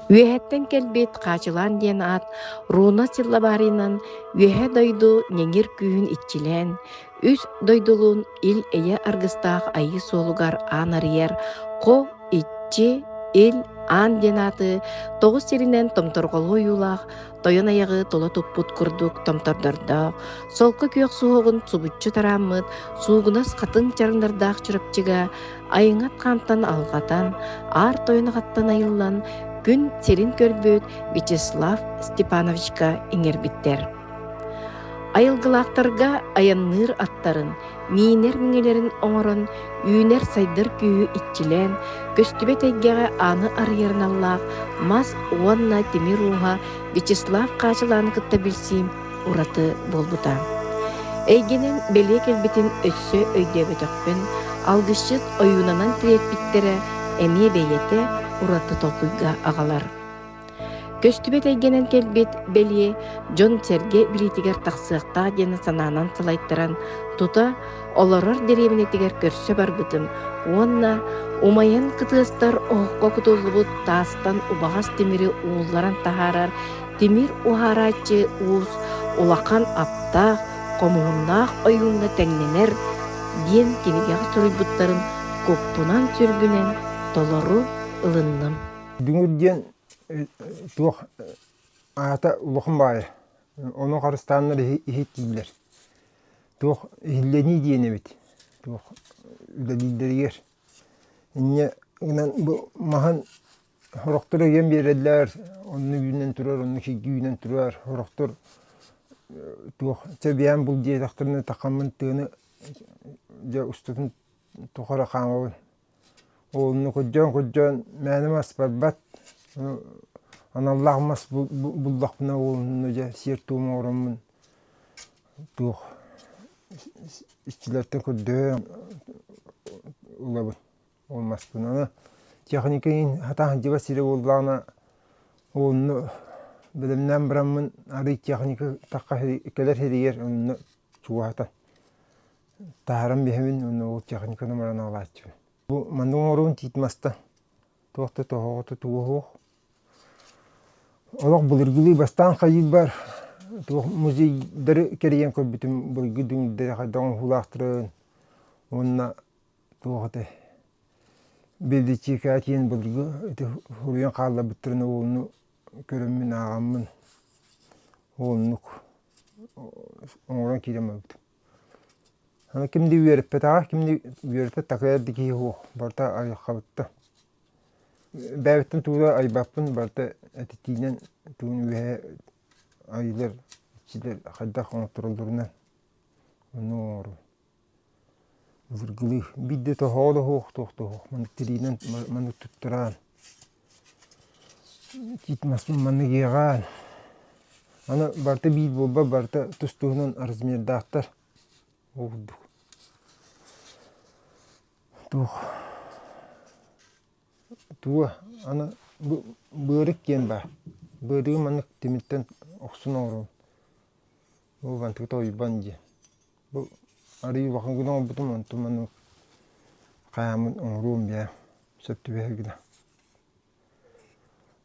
Үөһэттэн кэлбит Хаачылаан диэн аат руна силлабаарыйынан Үөһээ дойду ньэҥир күүһүн иччилээн, үс дойдулуун ил-эйэ аргыстаах айыы суолугар аан арыйар Хо иччи, Ил, Аан диэн ааты тоҕус сиринэн томторҕолуу ойуулаах тойон айаҕы тула туппут курдук томтордордоох, солко күөх суһуоҕун субуччу тарааммыт суугунас хатыҥ чараҥнардаах Чурапчыга айыҥат хаантан алҕатан, аар тойон аҕаттан айыллан, күн сирин көрбүт Вячеслав Степановичка иҥэрбиттэр. Айылгылаахтарга айанныыр аттарын, миинэр миҥэлэрин оҥорон, үүнэр-сайдар күүһү иччилээн, көстүбэт эйгэҕэ ааны арыйар аналлаах мас уонна тимир ууһа Вячеслав Хаачылааны кытта билсиим ураты буолбута. Эйгэнэн бэлиэ кэлбитин өссө өйдөөбөтөхпүн, алгысчыт ойуунанан тириэрпиттэрэ эмиэ бэйэтэ ураты толкуйга аҕалар. Көстүбэт эйгэнэн кэлбит бэлиэ дьон-сэргэ билиитигэр тахсыахтаах диэн санаанан салайтаран, тута олорор дэриэбинэтигэр көрсө барбытым уонна умайан кытыастар оһоххо кутуллубут таастан убаҕас тимири уулларан таһаарар тимир уһаарааччы уус улахан аптаах, хомуһуннаах ойууҥҥа тэҥнэнэр диэн кинигэҕэ суруйбуттарын куппунан-сүрбүнэн толору ылынным. Дүҥүр диэн туох аата улахан баайа. Ону харыстааннар иһиттииллэр. Туох иһиллэнии диэн эбит. Туох үлэлииллэригэр. Инньэ гынан бу маһын сорохтор өйөн биэрэллэр, онно үүнэн турар, онно сиргэ үүнэн турар, сорохтор туох чэбиэн бул диэтэхтэринэ тахаммын тыаны дьэ устатын тухары хаамабын. Уолуну көрдөөн-көрдөөн мээнэ мас барбат, аналлаах мас буллахпына уолуну дьэ сиэр-туом оҥороммун туох иччилэртэн көрдөөн ылабын ол маспын. Аны техника иһин сатаан сылдьыбат сирэ буоллаҕына уолуну бэлэмнээн бараммын арыый техника тахха кэлэр сиригэр онно чугаһатан Таһааран биһэбин уонна ол техниканы баран аҕалааччыбын. Бу маннык оҥоруун тиит маста туох да тоһоҕото туга суох. Олох былыргылыы бастаан хайыырбар туох музейдары кэрийэн көрбүтүм былыргы дүҥүрдэри хайдах оҥоһуулаахтарын уонна туох этэй Беличикаа диэн былыргы ити суруйан хаалларбыттарын уолуну көрөммүн ааҕаммын уолунук оҥорон киирэн барбытым. Аны ким да үөрэппэтэҕэ, ким да үөрэтэ такайар да киһи суох, барыта айылҕабыттан. Бэйэбиттэн тугу да айбаппын, барыта этитиинэн тугун үөһэ айыылар, иччилэр хайдах оҥоттороллорунан ону оҥоруу. Былыргылыы биирдэ тоһоҕо да суох, туох да суох, маннык тириинэн маннык туттараан, тиит маспын маннык иэҕээн Аны барыта биир буолбат, барыта тус-туһунан размердаахтар. Ол курдук. Туох туга аны бу быарык диэн баар. Быарыгы маннык тимиртэн охсун оҥоробун. Ол мантыкыта уйбан диэн. Бу арыый улахан гына оҥорбутум, онтум маннык хайааммын оҥоруом бэйэм сөп түбэһэр гына.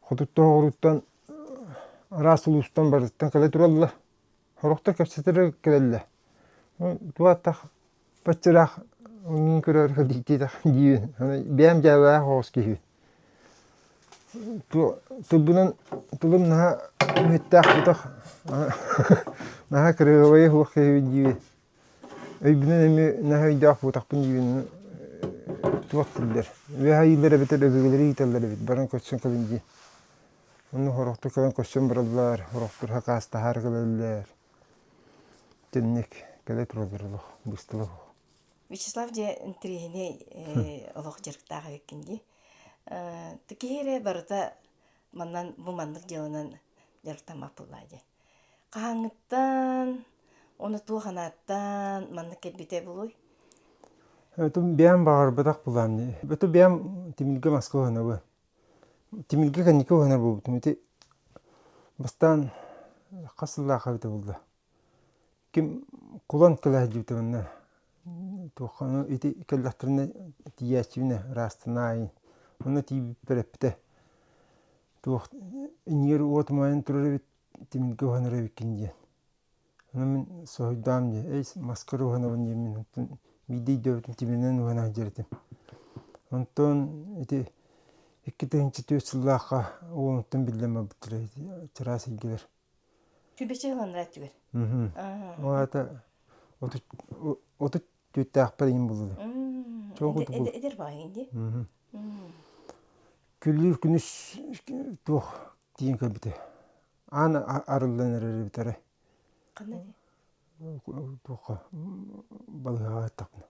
Хотуттан оҕуруттан араас улуустан барыттан кэлэ тураллар. Сорохтор кэпсэтэрэ кэлэллэр. Туох баччалаах миин көрөөргө диэтэх диибин. Бэйэм дьээбэлээх оҕус киһибин. Тылбынан тылым наһаа мүөттээх бутах наһаа кырыабайа суох киһибин диибин. Өйбүнэн эмиэ наһаа өйдөөх буотахпын диибин туох дииллэр үөһэ ыйыыллар эбэтэр өбүгэлэри ыыталлар эбит баран көрсөн кэлин дии. Онно сорохтор кэлэн көрсөн бараллар, сорохтор сакаастаһаары кэлэллэр. Итинник кэлэ тураллар олох быстала суох. Вячеслав дьэ интэриэһинэй олох дьарыктаах эбиккин дии. Киһи эрэ барыта манан бу маннык дьыаланан дьарыктаммат буоллаа дии. Хаһааҥҥыттан уонна туох анааттан маннык кэлбитэ буолуой? Этим бэйэм баҕарбатах булаам дии. Бөтө бэйэм тимиргэ маска уһанабын. Тимиргэ кэнники уһанар буолбутум. Ити бастаан хас сыллаах эбитэ буолла. Ким кулан кэлэ сылдьыбыта манна. Туохханы ити кэллэхтэринэ тиийээччибинэ ыраастанаайын. Онно тиийбиппэр эппитэ. Туох иннигэр уот умайан турар эбит, тимиргэ уһанар эбиккин диэн. Ону мин соһуйдаам дии, эй маскара уһанабын диэммин, онтон биирдэ өйдөөбүтүм тимиринэн уһана сылдьар этим. Онтон ити 2004 сыллаахха уолуттан биллэн барбыттара чараас эйгэлэр. Түбэчэ ыланнар өттүгэр. Ол аата 34-тээхпэр иин буллум. Эдэр баайын дии. Күллүүр күнүс туох тиийэн кэлбитэ. Аан арыллан эрэр эбит эрэ. Ханна дии? Туохха балыыһаҕа ыттахпына.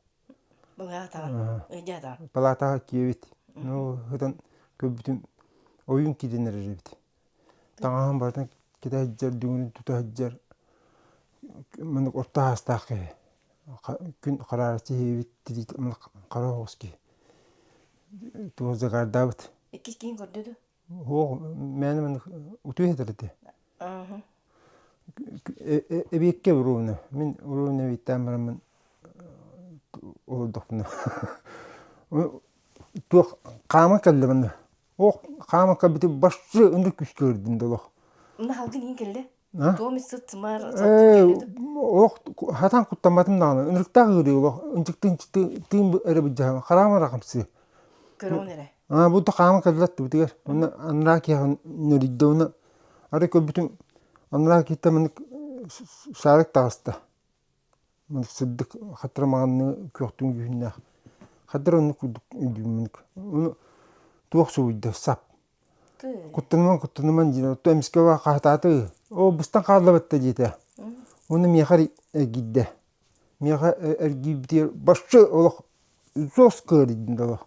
Балыыһаҕа таҕан, ыйдьа таҕан. Палаатаҕа киэбит. Ну, ытан көрбүтүм ойуун киирэн эрэр эбит. Таҥаһын барытын кэтэ сылдьар, дүҥүрүн тута сылдьар маннык орто аастаах киһи. Күн хараараччы иһиэбит тириитэ хара оҕус киһи. Туох загардаабыт. Иккис киһин көрдө дуо? Суох, мээнэ маннык утуйа сытар этэ. Эбиэккэ уруубуна. Мин уруубуна эбиэттээн бараммын олордохпуна. Туох хаама кэллэ манна. Ох, хаама кэлбити башчы ынырык күүскэ ырдым да олох. Мына халгын иин кэллэ? Туом сыт сымар Олох хатан куттамматым даҕаны. Ынырыктаах ыарыы олох ынчыкты ынчыкты тыын эрэ былдьаһан хараама эрэ хамсыы. Көрөҕүн эрэ. Аа бу да хаама кэллэ аттыбытыгар. Онно анараа киһи нөрүйдэ уонна арай көрбүтүм анараа киһиттэн маннык шарик таҕыста. Маннык сырдык хатыра маҕанныы күөхтүҥ дьүһүннээх. Хадыр оннук курдук өйдүүммүн. Ону туох суруйда сап. Куттаныман куттаныман диир. Оттон эмискэ хаһытааты. Оо быстан хааллабатта диэтэ. Уонна миэхэ эргийдэ. Миэхэ эргийбитигэр башчы олох жестко эрийдим да олох.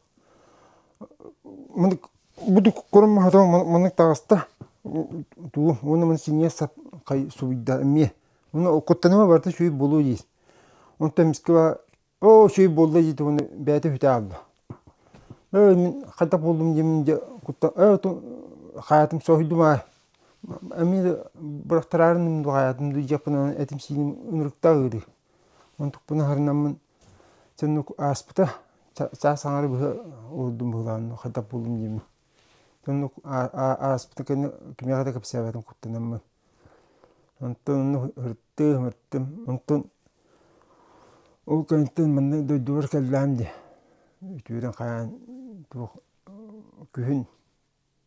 Маннык будук көрөн хатан маннык таҕыста. Туу уонна маны синьиэ сап хай субуйда эмиэ. Уонна куттаныма барыта үчүгэй буолуо диир. Онтон эмискэ оо үчүгэй буолла диэтэ уонна бэйэтэ бүтэ хаалла. Ээ мин хайдах буоллум диэммин дьэ куттан ээ хаайатым соһуйдум аай. Эмиэ да бырахтараарын дуу хаайатым дуу диэхпин этим-сииним ынырыктаах ыарыы. Онтукпун аһарынаммын соннук ааспыта. Чаас аҥара быһа олордум быһылаан хайдах буоллум диэммин. Соннук ааспыта кэннэ кимиэхэ да кэпсээбэтим куттанаммын. Онтон онно ырыттым, ырыттым. Онтон ол кэнниттэн манна дойдубар кэллэҕим дии. Үтүөрэн хайаан туох күһүн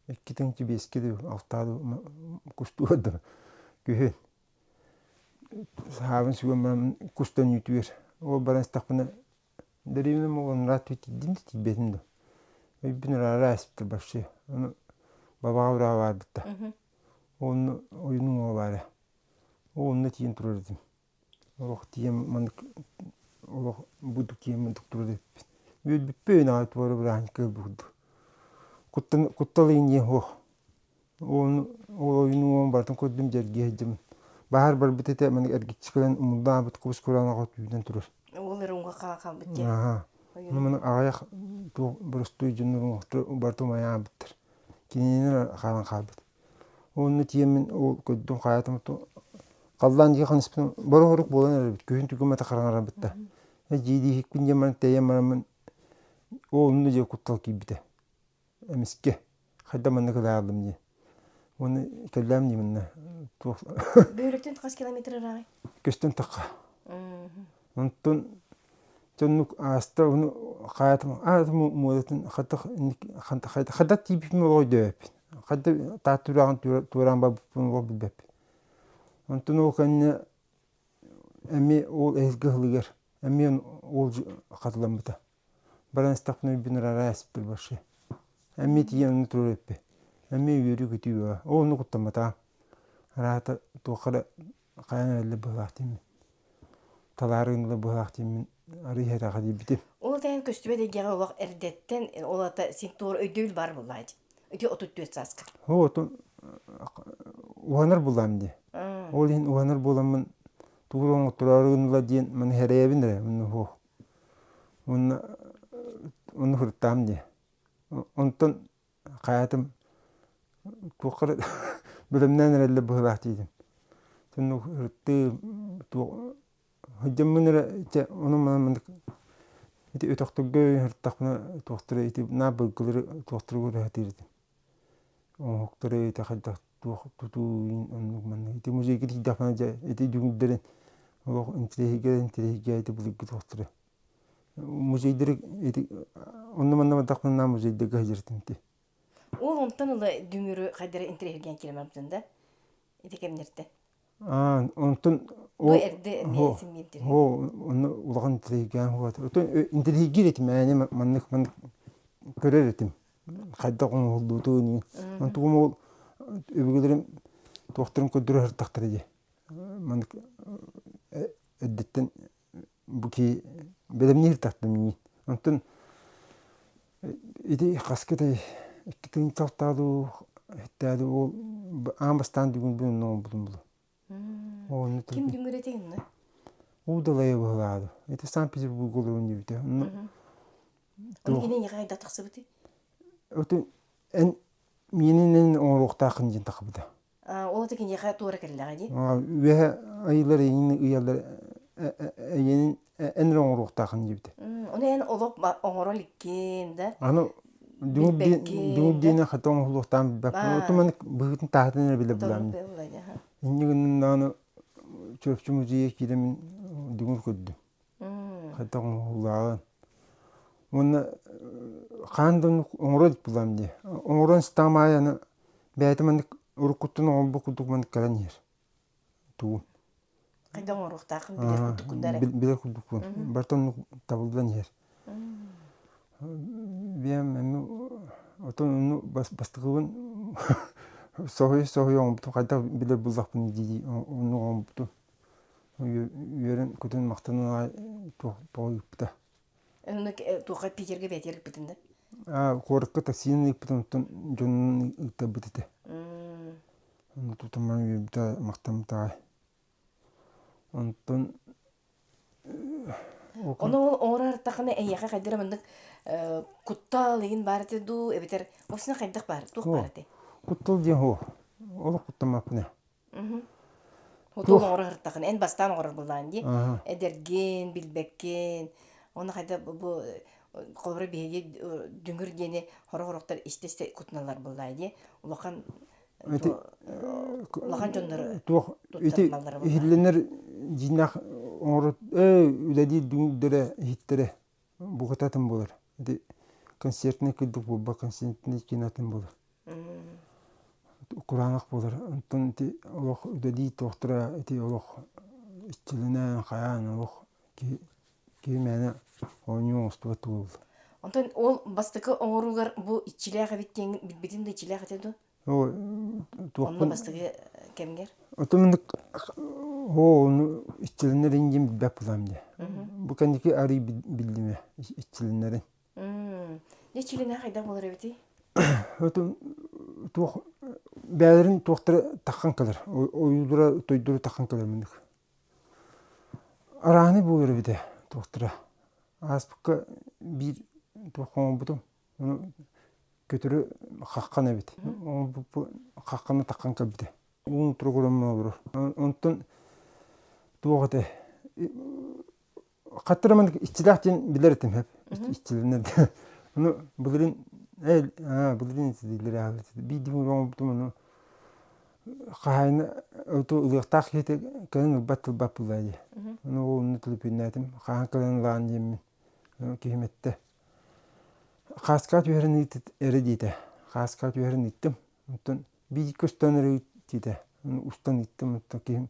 2 5-кэ дуу, 6 дуу кустуур да күһүн саабын сүгэн баран кустан үтүөр. Ол баран истэхпинэ Дэриэбинэм уонна тиийдим да тиийбэтим да. Өйбүн ыраара ааспыта вообще. Ону бабаҕа ураҕа баарбыт да. Онно ойуун уҥуоҕа баара. Онно тиийэн турар этим. Олох тиийэн маннык олох бурдук тиийэн маннык турар эбиппин. Үөрбүппүн аҕай туора бырааһынньыкка ылбыт курдук. Куттан куттал иһин диэн суох. Уону ол ойууну уон барытын көрдүм дьэргии сылдьабын. Баһаар барбыт этэ маннык эргиччи кэлэн умуллаабыт кубус кураанах от үүнэн турар. Уол эрэ уҥа хаалбыт дии. Аһаа. Маны аҕыйах туох боростуой дьоннор уҥуохтара барыта умайаабыттар. Кинини хаалан хаалбыт. Уонна тиийэммин ол көрдүм хаайатым халлаан дьиэ ханыспытым борук буолан эрэрбит күһүн түгүм ата хараҥарарбыт да. Дьиэлииһикпин диэн баран тэйэн бараммын ол онно дьиэ куттал киирбитэ. Эмискэ хайда манна кэлээҕиллим дии. Уонна кэллээм дии манна туох Бөһүөлэктэн хас километр ырааҕый? Көстөн тахха. Онтон дьоннук ааста ону хаатым аатым муодатын хатах хайдах тиийбиппин олох өйдөөбөппүн. Хайда таат тураҕын туораан барбыппын олох билбэппин. Онтон ол кэннэ эмиэ ол эһиилги ыһылыгар эмиэ ол хатыламмыта. Баран истэхпинэ өйбүн ыраара ааспыттар вообще. Эмиэ тиийэн онно туруор эппи. Эмиэ үөрүү-көтүү бөҕө. Ол онно куттамматаҕым. Араата туохха эрэ хайаан эрэллэр быһыылаах диэммин. Талаары гыннылар быһыылаах диэммин арыый иһэтэхэ диэбитим. Ол тээн көстүбэт эйгэҕэ олох эрдэттэн ол ата син туора өйдөбүл баар буоллаҕа дии. Ити 34 сааска. Оо, отон уһанар буллаам дии. Ол иһин уһанар буоламмын тугу да оҥоттороору гыннылар диэн маны сэрэйэбин эрэ онно суох. Уонна онно сырыттаҕым дии. Онтон хайаатым туохха эрэ бэлэмнээн эрэллэр быһыылаах диэтим. Соннук ырыттыы туох сылдьаммын эрэ чэ ону-маны маннык ити өтөхтөргө сырыттахпына туохтара ити наар былыргылары туохтары көрө сатыыр этим. Оҥоһуктары ити хайдах туох тутуу оннук маннык ити музейга тиийдэхпинэ дьэ ити дүҥүрдэрин олох интэриэһиргээ интэриэһиргээ ити былыргы туохтары музейдары ити онно манна бардахпына наам музейдарга сылдьар ити. Ол онтон ыла дүҥүрү хайдары интэриэһиргээн киирэн барбытын да ити кэмнэртэн. Аа онтон Бу эрдэ эмиэ симмиэттир. Оо онно улахан интэриэһиргээн хуата. Отон интэриэһиргиир этим ээни маннык маннык көрөр этим. Хайдах оҥоһуллубутун онтугум ол өбүгэлэрим туохтарын көрдөрө сырыттахтара дии. Маннык эрдэттэн бу киһи бэлэмниир тахтым миигин. Онтон ити хаскытай икки тыһыынча алтаалуу һиттээли ол аан бастаан бүгүн бүгүн оҥорбутум булу. Онно Ким дүҥүр этий онно? Уу далайа быһылаады. Ити Санкт-Петербург олорон диэбитэ. Онно Ону кини эйиэхэ хайдах тахсыбытый? Оту эн миэнинэн оҥоруохтааххын диэн тахсыбыта. Ол это киниэхэ туора кэллэҕэ дии. Үөһэ айыылар эйигин ыйаллар эйиэнин эн эрэ оҥоруохтааххын диэбитэ. Ону эн олох оҥоро иликкин да? Аны дүҥүр диэни хата оҥоһулуохтаан билбэппин. Оту маннык быһыытын таһытын эрэ билэ булааммын. Инньэ гынан даҕаны Чурапчы музейа киирэммин дүҥүр көрдүм. Хайдах оҥоһуулааҕын. Уонна хаан да оҥоро илик булаам дии. Оҥорон сытаҕым аайы аны бэйэтэ маннык уруккуттан оҥорбут курдук маннык кэлэн иһэр. Тугу? Хайдах оҥоруохтааххын билэр курдуккун да эрэ. Билэр курдукпун. Барыта оннук табыллан иһэр. Биэм эмиэ отон ону бастакыбын соһуйа-соһуйа оҥорбутум хайдах билэр буллахпын дии оннук оҥорбутум. Үөрэн-көтөн махтанан аҕай туох тоҕо ыыппыта. Онно туохха Питергэ бэйэтигэр ыыппытын да? Аа, куоракка таксинан ыыппытым, оттон дьонун ыыттарбыт этэ. Онно тутан үөрбүтэ, махтаммыта аҕай. Онтон Ону ол оҥорор аттахына эйиэхэ хайдах эрэ маннык куттал игин баар этэ дуу, эбэтэр осуна хайдах баар, туох баар этэй? Куттал диэн суох. Олох куттаммаппын ээ. Хотуол оҥоро сырыттаххына, эн бастаан оҥорор буоллаҕын дии. Эдэргин, билбэккин. Уонна хайда бу холобура биһиги дүҥүр диэни сорох-сорохтор истэ-истэ кутуналлар буоллаҕа дии. Улахан улахан дьоннор туох ити иһиллэнэр дьиҥнээх оҥорор ээ үлэлиир дүҥүрдэрэ иһиттэрэ буката атын буолар. Ити концертнай курдук буолбат, концертнай киин атын буолар. Кураанах буолар. Онтон ити олох үлэлии туохтара ити олох иччилэнэн, хайаан олох киһи киһи мээнэ оонньуу оҥостубат буолла. Онтон ол бастакы оҥоруугар бу иччилээх эбит диэн билбитин да иччилээх этэ дуо? Туохпун Онно бастакы кэмҥэр? Отон оо ону иччилэнэрин диэн билбэт буолаам дии. Бу кэнники арый биллим ээ иччилэнэрин. Дьэ иччилэнэ хайдах буолар эбитий? Отон туох бээлэрин туохтара таххан кэлэр. Ойуулара тойдору таххан кэлэр маннык. Арааны буолар эбитэ туохтара. Ааспыкка биир туох оҥорбутум. Ону көтөрү хаххан эбит. Оҥорбуппут хахханы таххан кэлбитэ. Уун турук олорор. Онтон туох этэ Хаттара маннык иччилээх диэн билэр этим сөп. Иччилэнэр диэн. Ону былырыын ээ былырыын иччилииллэр биир оҥорбутум ону хаһаайына оту ылыахтаах киһитэ кэлэн ылбат тылбат буолла дии. Ону ол онно төлөпүөннээтим. Хаһан кэлэн ылаҕын диэммин. Киһим эттэ. Хааскаҕа түһэрин ыыт эрэ диэтэ. Хааскаҕа түһэрин ыыттым. Онтон биир көстөн эрэ ыыт диэтэ. Ону устан ыыттым. Онтон киһим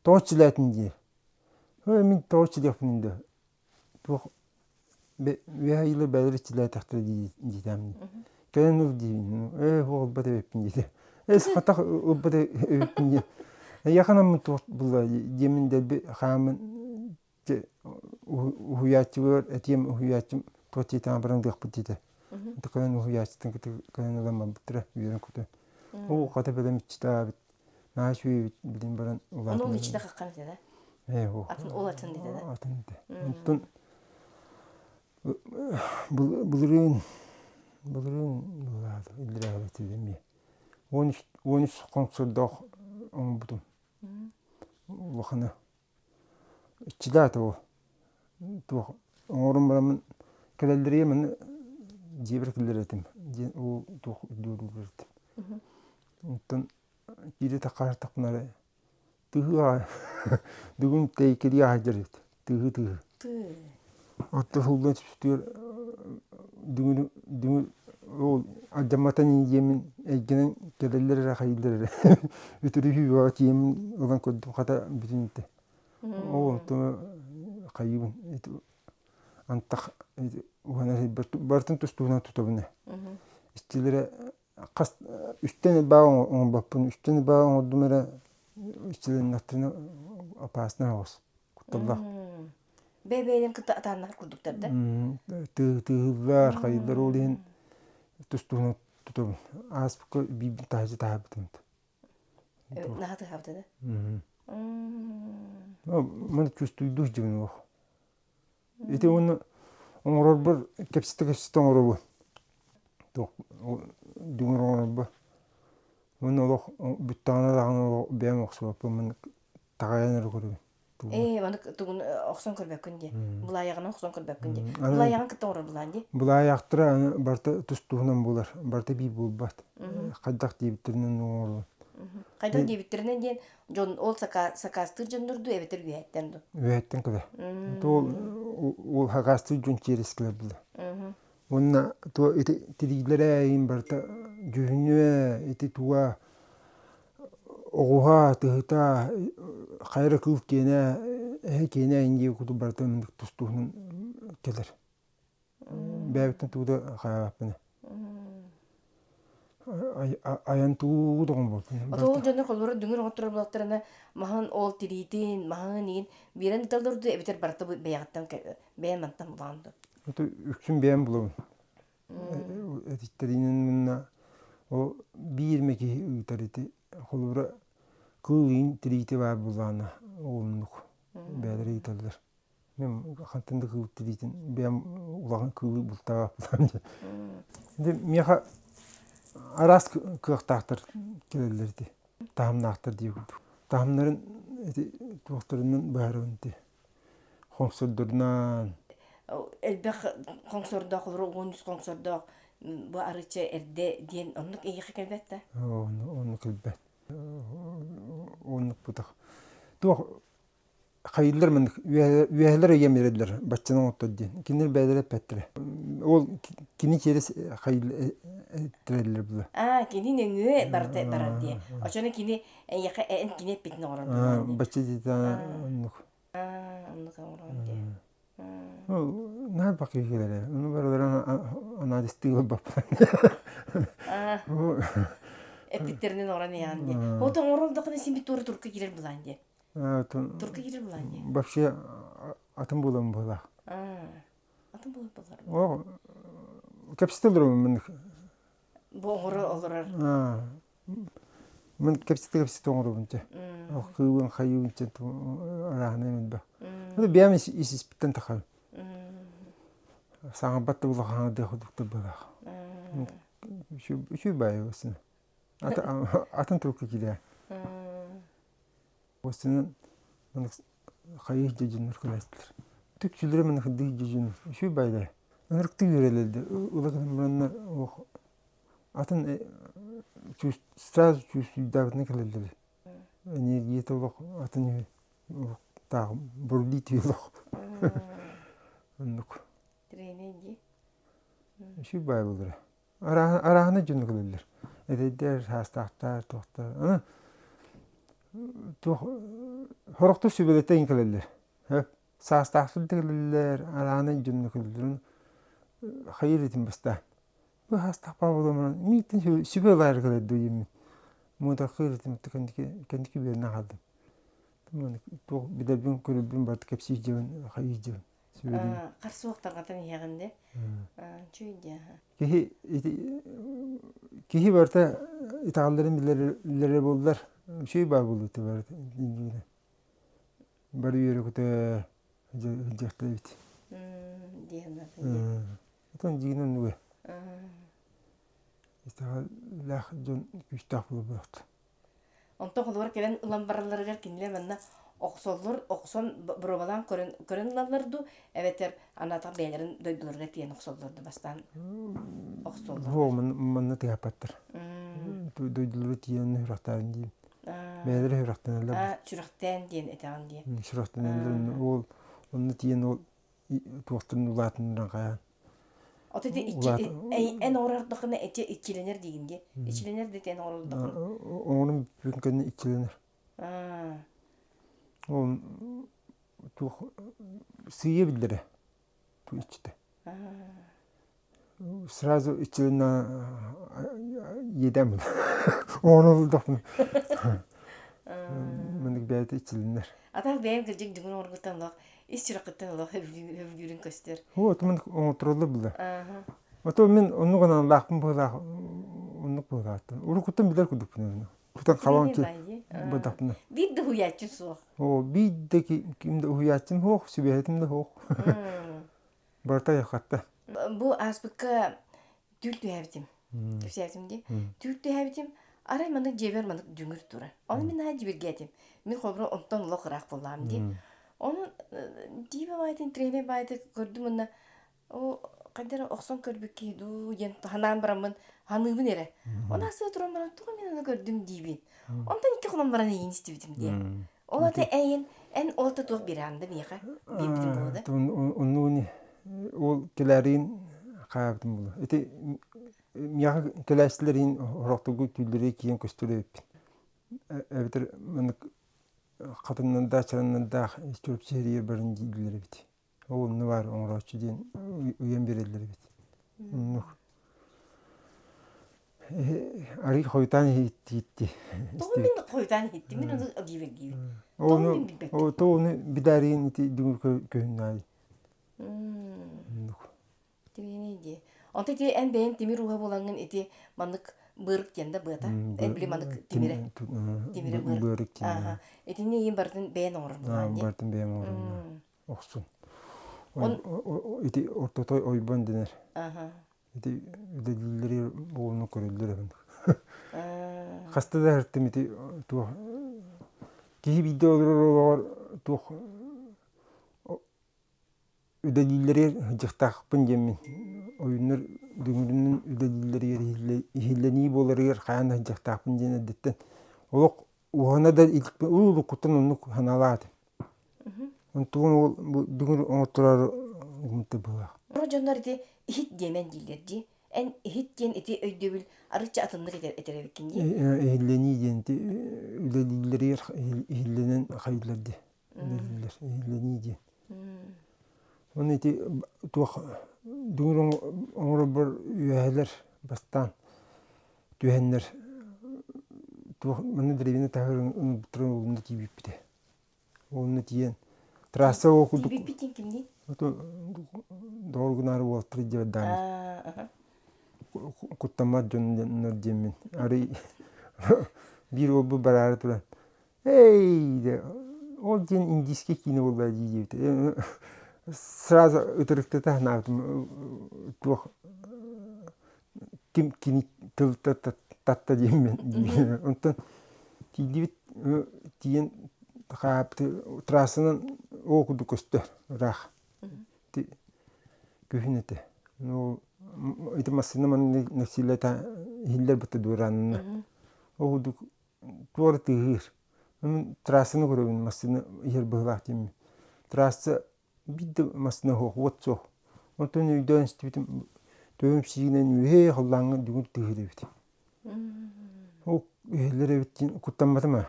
тоҕо иччилээтин диир. Ой, мин тоҕо иччилиэхпин да туох үөһэ ыйылар бэйэлэр иччилээтэхтэрэ диэтэм кэлэн ыл диибин ээ ылбат эбиппин диэтэ эс хатах ылбат эбиппин диэн эйиэхэ анаммын туох булла диэммин дэлби хааммын уһуйааччыбар этиэм уһуйааччым туох диэтэҕин баран ылыахпыт диэтэ кэлэн уһуйааччыттан кэлэн ылан барбыттара үөрэн көтөн оо хата бэлэм иччитээбит Наһаа үчүгэй билин баран Ону ол иччитэ хаххан этэ да? Ээ, ол. Атын ол атын этэ да? Атын этэ. Онтон былырыын былырыын былаады иллэрээҕи эмиэ 13 хонсордоох оҥорбутум. Улахана. Иччилээх этэ ол. Туох оҥорон бараммын кэлэллэригэр манна дьиэбэр киллэрэр этим. Дьиэ ол туох үрдүгэр этим. Оттон киирэ таххаартахпына эрэ тыһыы аҕай бүгүн тэйкэлии аһайдар эбит тыһыы тыһыы. Оттон сылдьан түспүтүгэр дүҥүр дүҥүр ол алдьамматан ини диэммин эйгэнэн кэлэллэр эрэ хайыыллар эрэ үтүрүһүү бөҕө тиийэммин ылан көрдүм хата бүтүн этэ. Ол онтон хайыыбын антах уһанар барытын тус-туһунан тутабын ээ. Истилэрэ хас үстэн элбэҕи оҥорбоппун үстэн элбэҕи оҥордум эрэ иччилэннэхтэринэ опасно оҕус кутталлаах. Бэйэ-бэйэлэрин кытта атааннаһар курдуктар да? Тыыһыллар, хайыллар ол иһин тус-туһунан тутабын. Ааспыкка биирбин таһырдьа таһаарбытым. Наһаа тыһаабыта да? Маны чувствуйдуу сылдьабын олох. Ити уонна оҥорорбор кэпсэтэ-кэпсэтэ оҥоробун. Туох дүҥүр оҥорорбор. Уонна олох бүттэҕинэ даҕаны олох бэйэм охсубаппын мин таҕайан эрэ көрөбүн. Ээ, маны тугун охсон көрбөккүн дии. Былаайаҕынан охсон көрбөккүн дии. Былаайаҕын кытта оҥорор былаан дии. Былаайахтара аны барыта тус-туһунан буолар. Барыта биир буолбат. Хайдах диэбиттэринэн оҥоробун. Хайдах диэбиттэринэн диэн дьон ол сакаастыыр дьоннор дуу эбэтэр үөһэттэн дуу? Үөһэттэн кэлэр. Ол ол сакаастыыр дьон чиэрэс кэлэр буолар. Уонна туо ити тириилэрэ эйин барыта дьүһүнүө ити туга оҕуһа, тыһыта, хайра кыыл киэнэ, эһэ киэнэ эйин диэки курдук барыта тус-туһунан кэлэр. Бэйэбиттэн тугу да хайаабаппын. Айан тугу да оҥорбоппун. Ол дьоно холобура дүҥүр оҥотторор буоллахтарына маһын ол тириитин, маһын иин биэрэн ыыталлар дуу эбэтэр барыта бэйэҕиттэн бэйэм мантан булаҕын дуу? Үксүн бэйэм булабын. Этиттэринэн мунна ол биир эмэ киһи ыытар ити холобура кыыл иин тириитэ баар буоллаҕына оннук бэйэлэрэ ыыталлар. Мен хантан да кыыл тириитин бэйэм улахан кыылы бултаабаппын дии. Дьэ миэхэ араас кыахтаахтар кэлэллэр ити таһымнаахтар дии курдук. Таһымнарын ити туохтарынан быһаарабын ити хоҥсордорунан. Элбэх хоҥсордоох олору 13 хоҥсордоох бу арыча эрдэ диэн оннук эйиэхэ кэлбэт да? Оннук кэлбэт. Оннук бутах. Туох хайыыллар маннык үөһэлэр ыйан биэрэллэр баччаны оҥоттор диэн. Кинилэр бэйэлэрэ эппэттэрэ. Ол кини через хайыыллар була. Аа, кини нөҥүө барыта барар диye. Очону кини эйиэхэ эн кини эппитин оҥорор буолан диye. Бачча диэтэ оннук. Аа, оннук оҥорон диye. Наһаа бакыы кэлэрэ. Ону барыларын анализтыы ылбаппын. Эппиттеринэн оҥорон иһэҕин диye. Ото оҥоролдоххуна син бит туора турка киирэр булаан диye. Турка киирэр булаан диye. Вообще атын буолан буолаах. Атын буолар буолар. Кэпсэтэ олоробун маннык. Бу оҥоро олорор. Мин кэпсэтэ-кэпсэтэ оҥоробун чэ. Кыыбын хайыыбын чэ арааһынай элбэх. Бэйэм ис испиттэн тахабын. Саҥарбат да улахан дыах курдук быһыылаах. Үчүгэй баайы бассына. Атын турукка киирээ. Бастынан хайыы дьүдьүннэр кэлээттилэр. Түксүлэрэ маны хырдыы дьүдьүн үчүгэй баайдар. Ынырыктыы үөрэлэлдэ. Ыла гынан бараннар ох атын сразу чувствуйдаабытына кэлэллэр. Энергията олох атын үһү. Олох бурлии түһү олох. Оннук. Тренер дии. Үчүгэй баай буолара. Арааһына дьону кэлэллэр. Эдэйдэр, саастаахтар, туохтар. Аны туох сорохтор сүбэлэтэ кэлэллэр. Саастаахтар да кэлэллэр, арааһынай дьону кэлэллэр. Хайыр этим бастаан. Бу саастаах буолан мииттэн сүбэ ылаары кэлэр дуу диэммин. Муодархыыр этим кэнники кэнники үөрэнэ хаалдым. Туох билэрбин көрөрбүн барыта кэпсиир дьиэбин хайыыр дьиэбин. Харсуох тарҕатан иһэҕин де. Үчүгэй дии Киһи киһи барыта итэҕэллэрин билэрэ буоллар үчүгэй баар буолуо этэ барыта бары үөрэ-көтө сылдьыахтара эбит. Оттон дьиҥинэн оннуга. Итэҕэллээх дьон күүстээх буолуохтаах. Онтон холобур кэлэн ылан баралларыгар кинилэр манна охсоллор, охсон боруобалаан көрөн көрөн ылаллар дуу, эбэтэр анаатах бэйэлэрин дойдуларыгар тиийэн охсоллор дуу бастаан охсоллор. Суох, манна тыһаппаттар. Дойдуларга тиийэн сүрэхтээн диэн. Бэйэлэрэ сүрэхтэнэллэр. Сүрэхтээн диэн этэҕин дии. Сүрэхтэнэллэр. Ол онно тиийэн ол туохтан улаатыннаран хайаан. Ото ити эн оҥорордоххуна ити иччилэнэр диигин дии. Иччилэнэр да эн оҥорордоххуна. Оҥорон бүппүтүн кэннэ иччилэнэр. Ол туох сыыйа биллэрэ иччитэ. Сразу иччилэнэ иэдэм. Оҥоролдохпуна. Маннык бэйэтэ иччилэнэр. А так бэйэм кырдьык дьүҥүн оҥоргуттан олох ис сүрэххиттэн олох сөбүлүүрүн көстөр. Вот мин оҥоттороллор билэр. Ото мин оннук аналлаахпын быһыылаах оннук быһыылаахтан. Уруккуттан билэр курдукпун Кутан хабан бадахпына. Биир да уһуйааччым суох. Оо, биир да ким да уһуйааччым суох, сүбэһитим да суох. Барыта айаххатта. Бу ааспыкка түүл түһээбитим. Кэпсээбитим дии. Түүл түһээбитим, арай маннык дьиэбэр маннык дүҥүр турар. Ону мин наһаа дьибиргээтим. Мин холобура онтон олох ыраах буоллаҕым дии. Ону дьиибэ баайтын, тренер баайты көрдүм уонна Оо, хайда эрэ охсон көрбүт киһи дуу диэн санаан бараммын саныыбын эрэ. Ону астыга туран баран тоҕо мин аны көрдүм диибин. Онтон икки хонон баран эйиин истибитим диэ. Ол ата эйин эн ол да туох бирээн да миэхэ биэрбитим буолуо да. Оннугуни ол кэлээриин хаабытым буолуо. Ити миэхэ кэлээччилэриин орохтугу түүллэри киэн көстөр эбиппин. Эбэтэр маннык хатыннардаах чараннардаах чурапчы сиригэр баран дииллэр эбит. Ол онно баар оҥорооччу диэн ыйан биэрэллэр эбит. Оннук. Арый хойутаан иһиттиитти. Тоҕо мин хойутаан иһиттим? Мин ону диибэргиибин. Тоҕо мин билбэппин? Тоҕо ону бидаарыйын ити дүҥүр көһүннаайы. Оннук. Тиминий дии. Онто ити эн бэйэҥ тимир ууһа буолаҥҥын ити маннык быырык диэн да быата. Эн били маннык тимирэ. Тимирэ быырык. Быырык диэн. Итини иин барытын бэйэн оҥорор буолаан дии. Барытын бэйэм оҥорор. Охсун. Ити ортотой ойбон дэнэр. Ити үлэлииллэри буолуну көрөллөр эбин. Хаста да һыртым ити туох киһи биирдэ олорор олоҕор туох үлэлииллэригэр сылдьыахтаахпын диэммин ойууннар дүҥүрүнэн үлэлииллэригэр иһиллэнии буоларыгар хайаан да сылдьыахтаахпын диэн эрдэттэн олох уһана да иликпин уруккуттан оннук санаалаах этим. Онтугун ол бу дүҥүр оҥотторор гыммыта быһыылаах. Сорох дьоннор ити иһит диэмэн дииллэр дии. Эн иһит диэн ити өйдөбүл арыычча атыннык этэр этэр эбиккин дии. Иһиллэнии диэн ити үлэлииллэригэр иһиллэнэн хайыыллар дии. Үлэлииллэр иһиллэнии диэн. Уонна ити туох дүҥүр оҥорорбор үөһэлэр бастаан түһэннэр туох манна дэриэбинэ таһыгар ыҥырбыттарын уолунна тиийбиппитэ. Уонна тиийэн трасса ол курдук Тиийбиппит диэн кимний? доҕор гынаары уолаттар илдьэ куттаммат дьоннор диэммин арый биир уолбут бараары туран Эй, ол диэн индийскэй киинэ буолла дии диэбитэ. Сразу ытырыктата санаабытым туох ким кини тыл татта диэммин. Онтон тиийдибит тиийэн хаапты трассанан ол курдук көстөр ыраах. Күһүн этэ. Ну ити массыына манна нэксиилэтэ иһиллэр бытта дуораанна. Ол курдук туора тыаһыыр. Мин трассаны көрөбүн, массыына иһэр быһыылаах диэммин. Трасса биир да массыына суох, уот суох. Онтон өйдөөн истибитим, төбөм сиигинэн үөһээ халлааҥҥа дүҥүр тыаһыыр эбит. Ол иһэллэр эбит диэн куттамматым аа.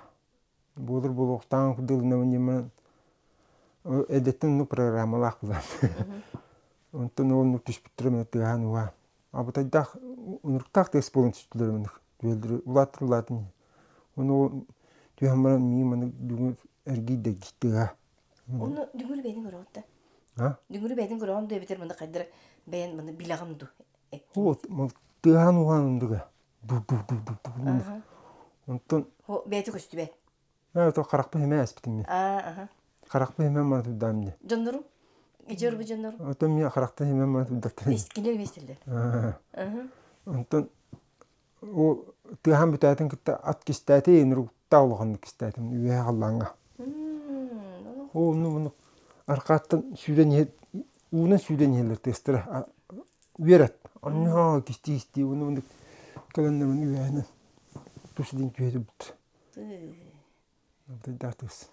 Буолар буолуохтааҕын курдук ылынабын диэн баран, эрдэттэн оннук программалаах буолан. Онтон ол оннук түспүттэрэ маны тыаһаан уһаан. Абытайдаах унуруктаах тыас буолан түстүлэр маннык түһэллэри улааттар улаатын Ону ол түһэн баран миигин маннык дүҥүр эргийдэ тыаһа. Ону дүҥүрү бэйэтин көрөҕүт да? А? Дүҥүрү бэйэтин көрөҕүн дуу эбэтэр маны хайдара бэйэн маны билэҕин дуу? Вот тыаһаан уһаан ундуга ду ду ду ду ду Онтон бэйэтэ көстүбэт. Ээ, то харахпын имэ эспитим мин. Аа, Харахпын имэ мана турдаам дии. Дьоннорум? Ижорбу дьоннорум? Оттон мин харахтан имэ мана турдаттар. Искинер миэстэлэр. Онтон ол тыаһаан бүтээтин кытта ат кистээтин, руктаа улаханнык кистээтим үөһэ халлааҥҥа. Ол онну аркааттан сүүрэн иһэр уунан сүүрэн иһэллэр тыастара үөрэт онно кистии-кистии уонна маннык кэлэннэрин үөһэнэн тус илин түһэ турбут. Алтайдаах тыас.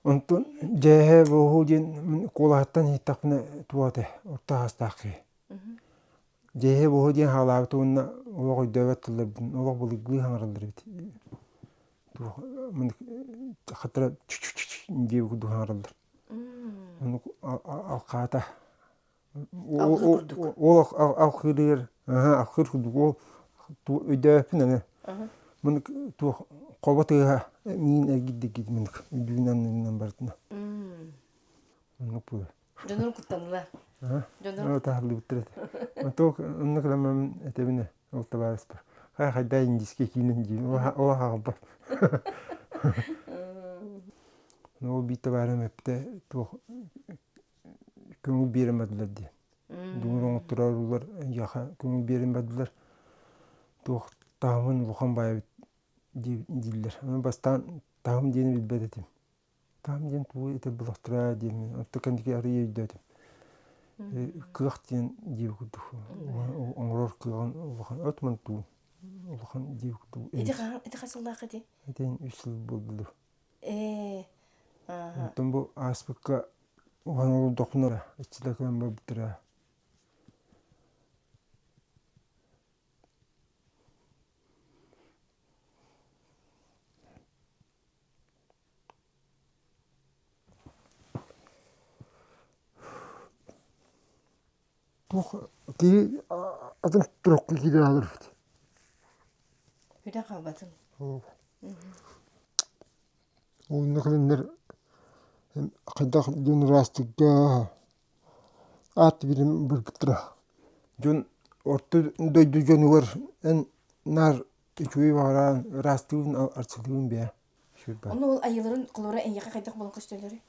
Онтон дьээһэ буоһу диэн мин куолаһыттан иһиттэхпинэ туох этэ орто аһастаах киһи. Дьээһэ буоһу диэн хаалаабыт уонна олох өйдөөбөт тылларбын олох былыргылыы саҥараллар эбит. Туох маннык хатара диэбит курдук саҥараллар. Оннук алхаата Ол алхыырыгар алхыыр курдук ол өйдөөбөппүн аны. Мынык туох хобо тыаһа миин эргийдик мынык үрдүнэн аннынан барытына. Оннук буолар. Дьоннор куттаннылар. Дьоннор таһыллыбыттар этэ. Туох оннук ламам этэбинэ ол табаарыспар. Хай хайда индийскэй киинэн диин ол хаалбат. Ол биир табаарым эппитэ туох көҥүл биэрэн бардылар диэн. Дуҥур оҥоттороорулар эйиэхэ көҥүл биэрэн бардылар. Туох таһымын улахан баайабыт дииллэр. Аны бастаан таһым диэни билбэт этим. Таһым диэн тугу этэр булахтара диэммин. Онто кэнники арыйа өйдөөтүм. Кыах диэн диир курдук. Оҥорор кыаҕын улахан от туу улахан диир курдук. Ити хас сыллаах ити? Итин үс сыл буолду. Ээ, ааһа. Оттон бу ааспыкка уһан олордохпуна иччилэр кэлэн барбыттара. Туох киһи атын турукка киирэн олорбут. Бүтэн хаалбатын. Уонна кэлиннэр хайдах дьон ыраастыырга аат билим барбыттара. Дьон орто дойду дьонугар эн наар үчүгэй баҕараан ыраастыыбын арчылыыбын бэйэ. Онно ол айыларын холобура эйиэхэ хайдах буолан көстөллөрүй?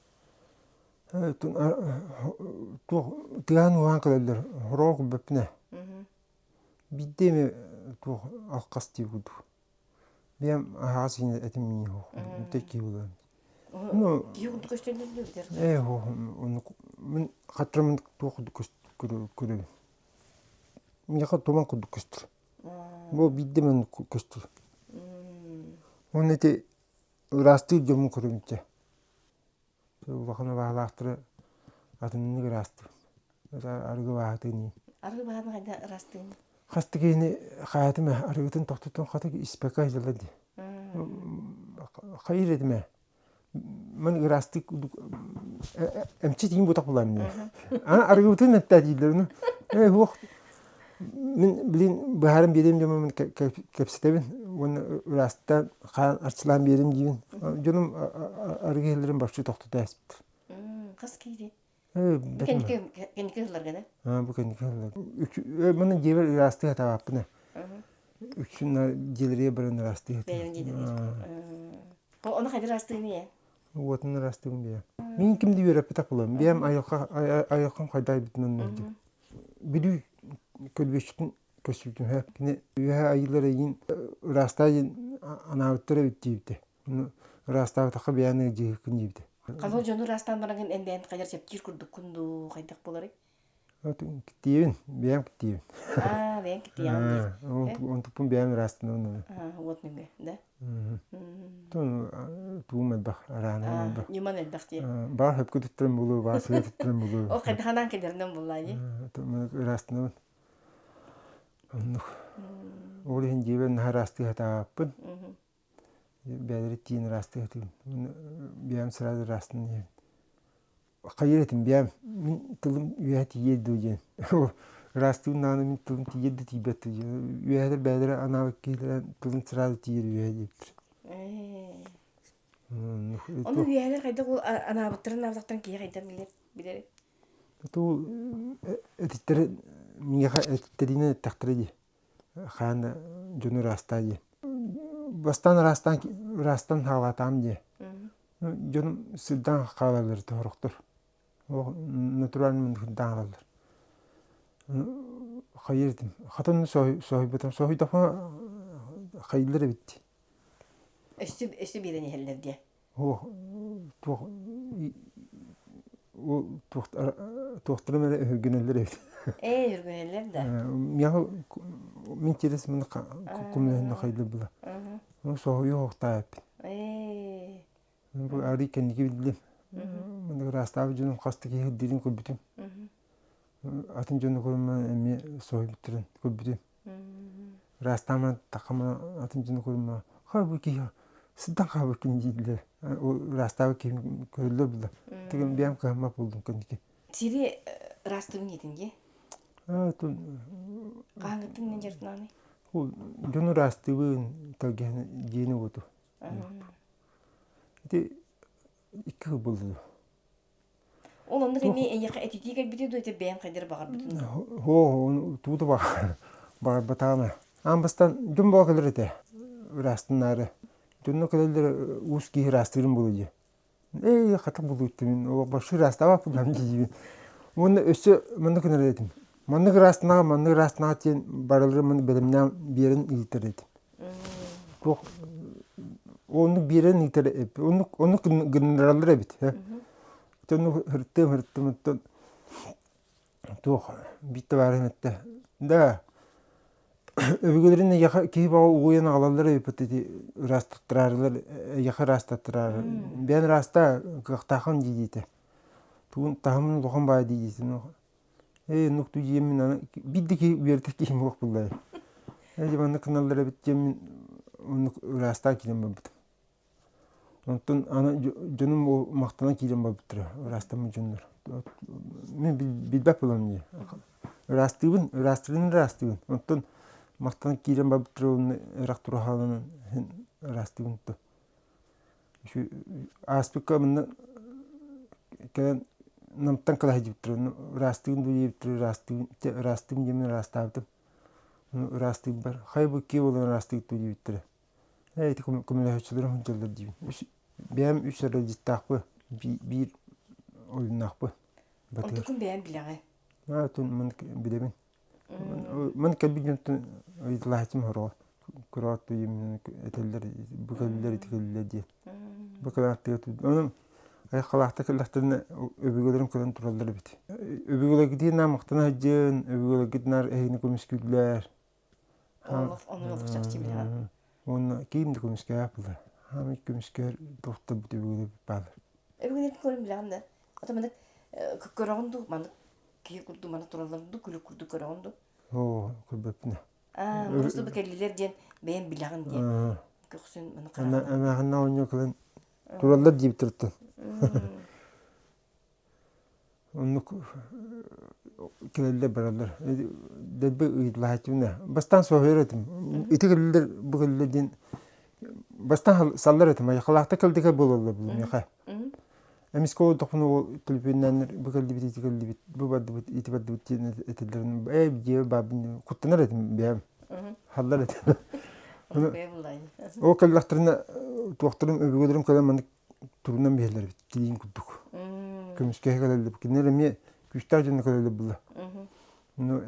Туох тыаһан-ууһаан кэлэллэр, хороҕо көрбөппүн ээ. Биирдэ эмэ туох алхас дии курдук. Бэйэм аһаҕас иһин этим миин суох, бүтэй киһи буолан. Ну, киһи курдук көстөллөр дуу битэр? Ээ, оннук мин хатырамын туох курдук көрөбүн. Миэхэ туман курдук көстөр. Бу биирдэ эмэ көстөр. Уонна ити ыраастыыр дьоммун көрөбүн Улахан абааһылаахтары атыннык ыраастыыр. Арыгы бааһытын иин. Арыгы бааһын хайда ыраастыын? Хас да киһини хаайатым ээ, арыгытын тохтотон хата испэккэ сылдьаллар дии. Хайыр этим ээ. Мин ыраастык эмчит иин бутах булаам дии. А арыгыбытын эттээ дииллэр. Ну, ээ суох Мин билин быһааран биэриэм дьоммун кэпсэтэбин уонна ыраастаан хаан арчылаан биэриэм диибин. Дьонум арыгы иһэллэрин барчы тохтото ааспыт. Хас киири? Бу кэнники кэнники ыһылларга да? Бу кэнники ыһыллар. Маны дьиэбэр ыраастыы сатаабаппын. Үксүн дьиэлэригэр баран ыраастыы сатыыбын. Ону хайдах ыраастыыгын ээ? Уотун ыраастыыбын бэйэм. Мин ким да үөрэппэтэх буолуом. Бэйэм айылҕа айылҕам хайдах айбытынан мэлдьи. Бүлүү көлбүөччүтүн көстүүтүн кини үөһэ айыылар эйиин ыраастаа диэн анаабыттар эбит диэбитэ. Ону ыраастаабатахха бэйээн ыалдьыһыккын диэбитэ. Ханыл дьону ыраастаан бараҥын эн бэйэн хайар чэпчиир курдуккун дуу хайдах буоларый? Киттиэбин, бэйэм киттиэбин. Аа, бэйэм киттиэҕин дии. Онтуппун бэйэм ыраастанабын. Уот нөҥүө, да? Туум элбэх, араанам элбэх. Ньыман элбэх дии. Баар хөпкө туттаран булуу, баар сыа туттаран булуу. Ол хайдах анаан кэлэринэн буллаа дии. Ыраастанабын. Оннук. Ол иһин дьиэбэр наһаа ыраастыы сатаабаппын. Бэйэлэри тиийэн ыраастыы сатыыбын. Бэйэм сразу ыраастан иһэбин. Хайыыр этим бэйэм мин тылым үөһэ тиийиэ дуо диэн. Ыраастыыбын даҕаны мин тылым тиийэр да тиийбэт дуу диэн. Үөһэлэр бэйэлэрэ анаабыт киһилэрэ тылын сразу тиийэр үөһэ диэбиттэр. Ону үөһэлэр хайдах ол анаабыттарын анаабатахтарын киһи хайдах билэр билэр Туу этиттэрэ миэхэ этиттэринэн эттэхтэрэ дии. Хаан дьону ыраастаа диэн. Бастаан ыраастаан ыраастан хаалаатаам диэ. Дьонум сырдаан хаалаллар сорохтор. Натурально сырдаан хаалаллар. Хайыр этим. Хатан соһуйбутум. Соһуйдахпына хайыллар эбит дии. Өссө өссө биэрэн иһэллэр диэ. Суох. Туох туохтарым эрэ өһүргэнэллэр эбит. Ээ, өһүргэнэллэр да. Миэхэ мин через маны кумнаһын хайдыбыла. Ну соһуйу хоқтаайыппын. Ээ. Бу арый кэнники биллим. Маны ыраастаабыт дьонум хас да киһи диирин көрбүтүм. Атын дьону көрүмэ эмиэ соһуйбуттарын көрбүтүм. Ыраастааман тахама атын дьону көрүмэ хай бу киһи сыдан хаалбыккын дииллэр. Ыраастаабыт киһи көрүллэр була. Тигин биэм кыһаммат буолдум кэнники. Сири ыраастыгын диэтин дии? Хаһааҥҥыттан Хаһааҥҥыттан дьарыктананый? Дьону ыраастыыбын тэлгэһэни дьиэни уоту. Ити икки сыл буолла. Ол оннук эмиэ эйиэхэ этитии кэлбитэ дуу, ити бэйэм хайдары баҕарбытын дуу? Һоо, тугу да баҕарбатаҕына. Аан бастаан дьон бөҕө кэлэр этэ ыраастанаары. Дьонно кэлэллэр уус киһи ыраастыырын буолуо дии. Ээ, хата булуйдум мин, большой ыраастаабаппын диибин. Уонна өссө маннык гынар этим. Маннык ыраастанаҕа, маннык ыраастанаҕа диэн барыларын бэлэмнээн биэрэн ыытар этим. Туох оннук биэрэн ыытар оннук оннук гыннараллар эбит. Оннук һыртыам һыртым оттон туох биир табаарыһым эттэ да өбүгэлэрин эйиэхэ киһи баҕа угуйан аҕалаллар эбиппит ити ыраастаттараарылар эйиэхэ ыраастаттараары бэйэн ыраастаа кыахтааххын дии диэтэ тугун таһымын улахан баай дии диэтэ Ээ, оннук дуу диэммин аны биир да киһи үөрэтэр киһим суох буолла. Ээ, дьэ маннык гыналлар эбит диэммин оннук ыраастаан киирэн барбытым. Онтон аны дьонум ол махтанан киирэн барбыттара, ыраастаммыт дьоннор. Мин билбэт буолам дии. Ыраастыыбын, ыраастыырын ыраастыыбын. Онтон махтанан киирэн барбыттара уонна ыраах тураһааланан иһин ыраастыыбын то. Ааспыкка манна кэлэн Намтан кэлэ сылдьыбыттара ыраастыыбын дуу диэбиттэрэ ыраастыыбын ыраастыыбын диэммин ыраастаабытым. Ыраастыырбар хайа бу киэ буолан ыраастыыр дуу диэбиттэрэ. Ээ ити көмөлөһөөччүлэрим сылдьаллар диибин. Үс бэйэм үс аралдьыттаахпын, биир ойууннаахпын. Онтукун бэйэм билэҕин. Аа, маннык билэбин. Ман кэлбит дьонтон ыйыталаһааччым сороҕо кураат этэллэр бу кэллилэр ити кэллилэр диэн. Бу кэлааттыга Онон айхалаахта кэллэхтэринэ өбүгэлэрим кэлэн тураллар эбит. Өбүгэлэргитин наар махтана сылдьын, өбүгэлэргит наар эһигини көмүскүүллэр. Ону олох чахчы билэҕин. Уонна киим да көмүскээх буолар. Хаамый көмүскэһэр туохтарбыт өбүгэлэрбит бааллар. Өбүгэлэрбит көрөн билэҕин да? Ата маннык көрөҕүн дуу, маннык киһи курдук маны тураллар дуу, күлүк курдук көрөҕүн дуу? Оо, көрбөппүн. Аа, просто бу кэллилэр диэн бэйэм билэҕин диэн. Көхсүн маны хараҕынан. Эмээхиннэ оонньуу кэлэн тураллар диэбиттэр Оннук кэлэллэр бараллар. Дэлби ыйыталаһааччыбын Бастаан соһуйар этим. Ити кэллилэр, бу кэллилэр диэн бастаан саллар этим. Айхалаахта кэлдигэ буолаллар бу миэхэ. Эмискэ олордохпуна ол төлөпүөннээннэр бу кэллибит, ити кэллибит, бу бардыбыт, ити бардыбыт диэн этэллэрин ээ дьиэбэр баарбын куттанар этим бэйэм. Халлар этим. Ол кэллэхтэринэ туохтарым өбүгэлэрим кэлэн маннык турунан биһэллэр эбит тириин курдук. Көмүскэһэ кэлэллэр. Кинилэр эмиэ күүстээх дьонно кэлэллэр буолла. Ну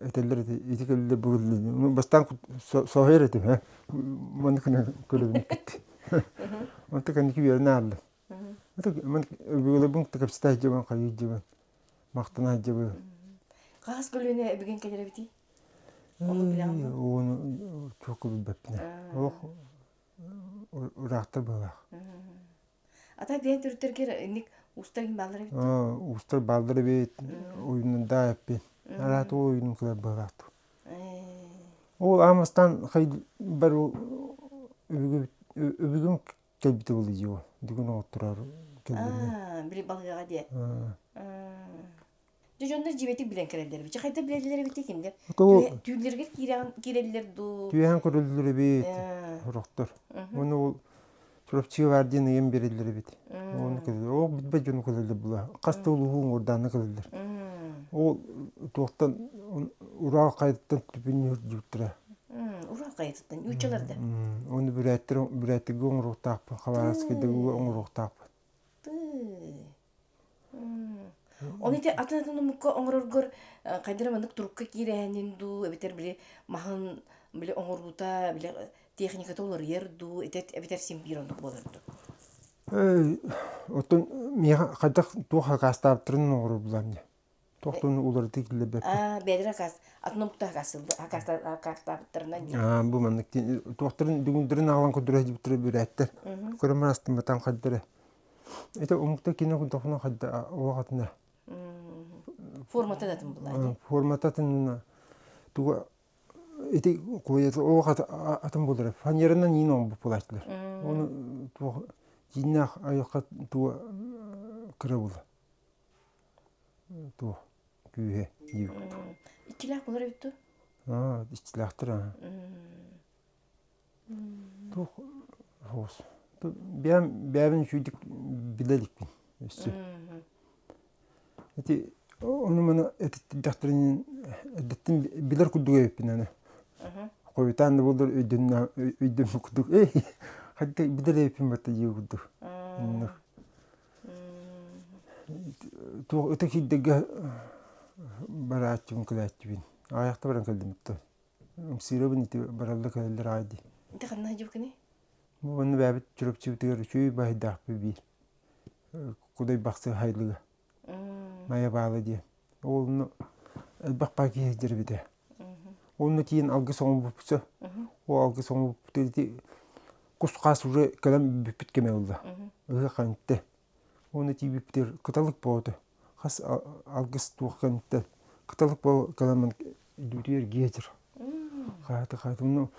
этэллэр ити ити кэллилэр бу кэллилэр. Бастаан соһуйар этим ээ. Маннык гына көрөбүн иккит. Онто кэнники үөрэнэ ааллым. Өбүгэлэрбин кытта кэпсэтэ сылдьабын, хайыы сылдьабын, махтана сылдьабын. Хаһыс көлүөнэ өбүгэн кэлэр эбитий? Ону билэҕин дуо? Ону чуолкай билбэппин. Олох ыраахтар быһыылаах. Ата бэйэн төрүттэргэр инник уустар иһин бааллар эбит Уустар бааллар эбит, уйунунда эппин. Араат ол уйунум кэлэр быһыылаах Ол аамастаан хайбар өбүгүм кэлбитэ буолуо дии ол. Бүгүн оҕоттороор кэллэринэ. Били балыыһаҕа диэ. Дьэ дьоннор дьиибэтик билэн кэлэллэр эбит. Хайда билэллэр эбит кинилэр? Түүллэригэр киирэллэр дуу? Түөһэн көрөллөр эбит сорохтор. Уонна ол Чурапчыга баар диэн ыйан биэрэллэр эбит. Ону кэлэллэр. Ол билбэт дьону кэлэллэр була. Хас да улууһу уҥуордаана кэлэллэр. Ол туохтан Урал хайатыттан түпүннүүр диэбиттэрэ. Урал хайатыттан нууччалар да. Оны бүрээттэр бүрээттэргэ оҥоруохтаахпын, Хабаровскайдарга оҥоруохтаахпын. Оны ити атын-атын омукка оҥороргор хайдара маннык турукка киирэһинин дуу, эбэтэр били маһын били оҥоруута, били техниката уларыйар дуу, эбэтэр син биир оннук буолар дуу? Оттон миэхэ хайдах туох акаастаабыттарын оҥоробулар дии. Туох да уларытыы киллэрбэппин. Аа, бэйэлэрэ акаас атын омуктар акаастаабыттарынан дии. Аа, бу маннык туохтарын дүҥүрдэрин аҕалан көрдөрө сылдьыбыттара бүрээттэр. Көрөн астымматам хайдара. Это омуктар кино курдук хайда олох атына. Формата да атын булаа дии. Формата атын туга ити куйата олох атын буолар. Фанеранан иин оҥорбут буолааччылар. Оны туох дьииннээх айылҕа туга кыра буолар. Туох күүһэ диир курдук. Иччилээх буолар эбит дуо? Аа, иччилээхтэр аа. Туох хоос. Бэйэм бэйэбин үчүгүйдүк билэ иликпин өссө. Ити ону-маны этиттэрдэхтэринэн эрдэттэн билэр курдук эбиппин аны. Хойутаан да буоллар өйдөммүт курдук эй хайда билэр эбиппин батта диир курдук. Оннук. Туох ытык сирдэргэ барааччыбын кэлээччибин. Аҕыйахта баран кэллим да. Ымсыырабын ити баралла кэлэллэр аҕай дии. Ити ханна сылдьыбыккыный? Бу манна бэйэбит Чурапчыбытыгар үчүгэй баайдаахпыт биир. Кудай Бахсы Хайлыга. Майа Баала диэн. Ол онно элбэх баа киһи сылдьар эбитэ. Онно тиийэн алгыс оҥорбуппут. Ол алгыс оҥорбуппут ити кус-хаас уже кэлэн бүппүт кэмэ ылла. Ыһыах хантэ. Уонна тиийбиппитигэр кыталык боото. Хас алгыс туох кэнниттэн кыталык боо кэлэммин дүтүөр гиэтир. Хааты хааты ну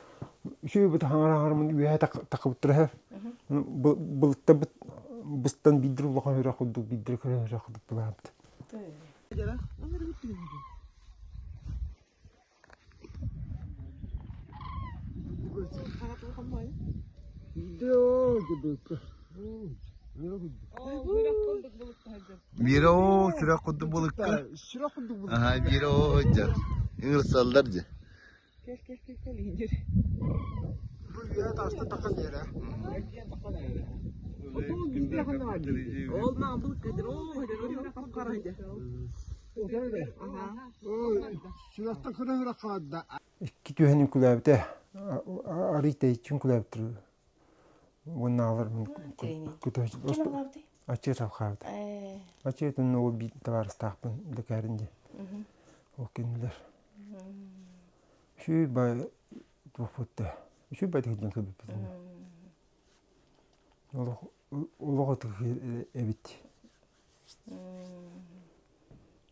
үчүгэй быта хаҥара-хаҥарамын үөһэ тахыбыттара былыттарбыт быстан биирдэр улахан үрэх курдук биирдэр кыра үрэх курдук былаабыт. Биирэ оо сүрэх курдук былыкка. Аха биирэ оо сылдьар. Ыҥырсаллар дьэ. Икки түһэн үҥкүүлээбитэ. Арый тэйиччи үҥкүүлээбиттэр. Уоннааҕылар Ким Аччыа салхаабыта. Аччыа ол биир табаарыстаахпын Лэкээрин диэн. Ол кинилэр. Үчүгэй бай туохпут да. Үчүгэй бай диэн көрбүппүт. Олох олох ытык эбит.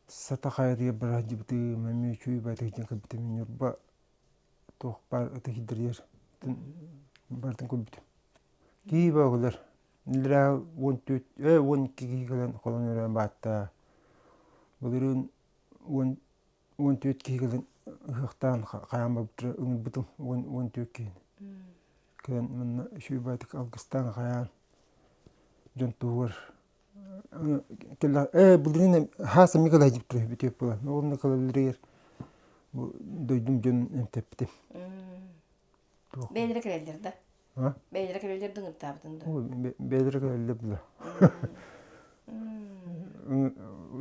Сата хайатыгар бара сылдьыбытым, эмиэ үчүгэй байтык диэн көрбүтүм. Ньурба туох баар ытык сирдэригэр барытын көрбүтүм. Киһи бөҕөлөр. Иллэрээ 14, 12 киһи кэлэн холон өрөөн баатта. Былырыын 14 киһи кэлэн ыһыахтаан хайаан барбыттара ыҥырбытым 14 киһини. Кэлэн манна үчүгэй баайдык алгыстаан хайаан дьон туһугар ээ былырыын хаас эмиэ кэлэ сылдьыбыттара бүтүөп буолан. Ол кэлэллэригэр бу дойдум дьонун эмтэппитим. Бэйэлэрэ кэлэллэр да? Бэйэлэрэ кэлэллэр да ыҥыртаабытын да? Бэйэлэрэ кэлэллэр да.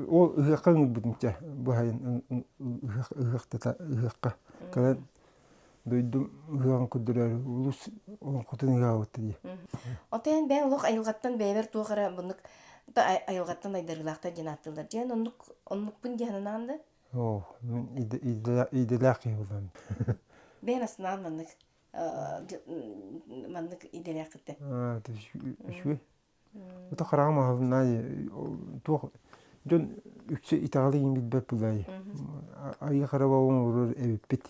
Ол ыһыахха ыҥырбытым чэ быһайын ыһыах ыһыахтата ыһыахха кэлэн дойдум ыһыаҕын көрдөрөөрү улуус олоҥхотун ыһыаҕа дии. Отон бэйэҥ олох айылҕаттан бэйэбэр туох эрэ bunнук айылҕаттан айдарыылаахтар диэн ааттыыллар. Дьиэн оннук оннукпун диэн санаан да? Оо, мин идэлээх киһи буоллам. Бэйэн астынаан маннык маннык идэлээххиттэн. Үчүгэй. Ото хараҕым аһылынна туох дьон үксэ итэҕэли иҥин билбэт булай. Айыы хараба оҥорор эбиппит.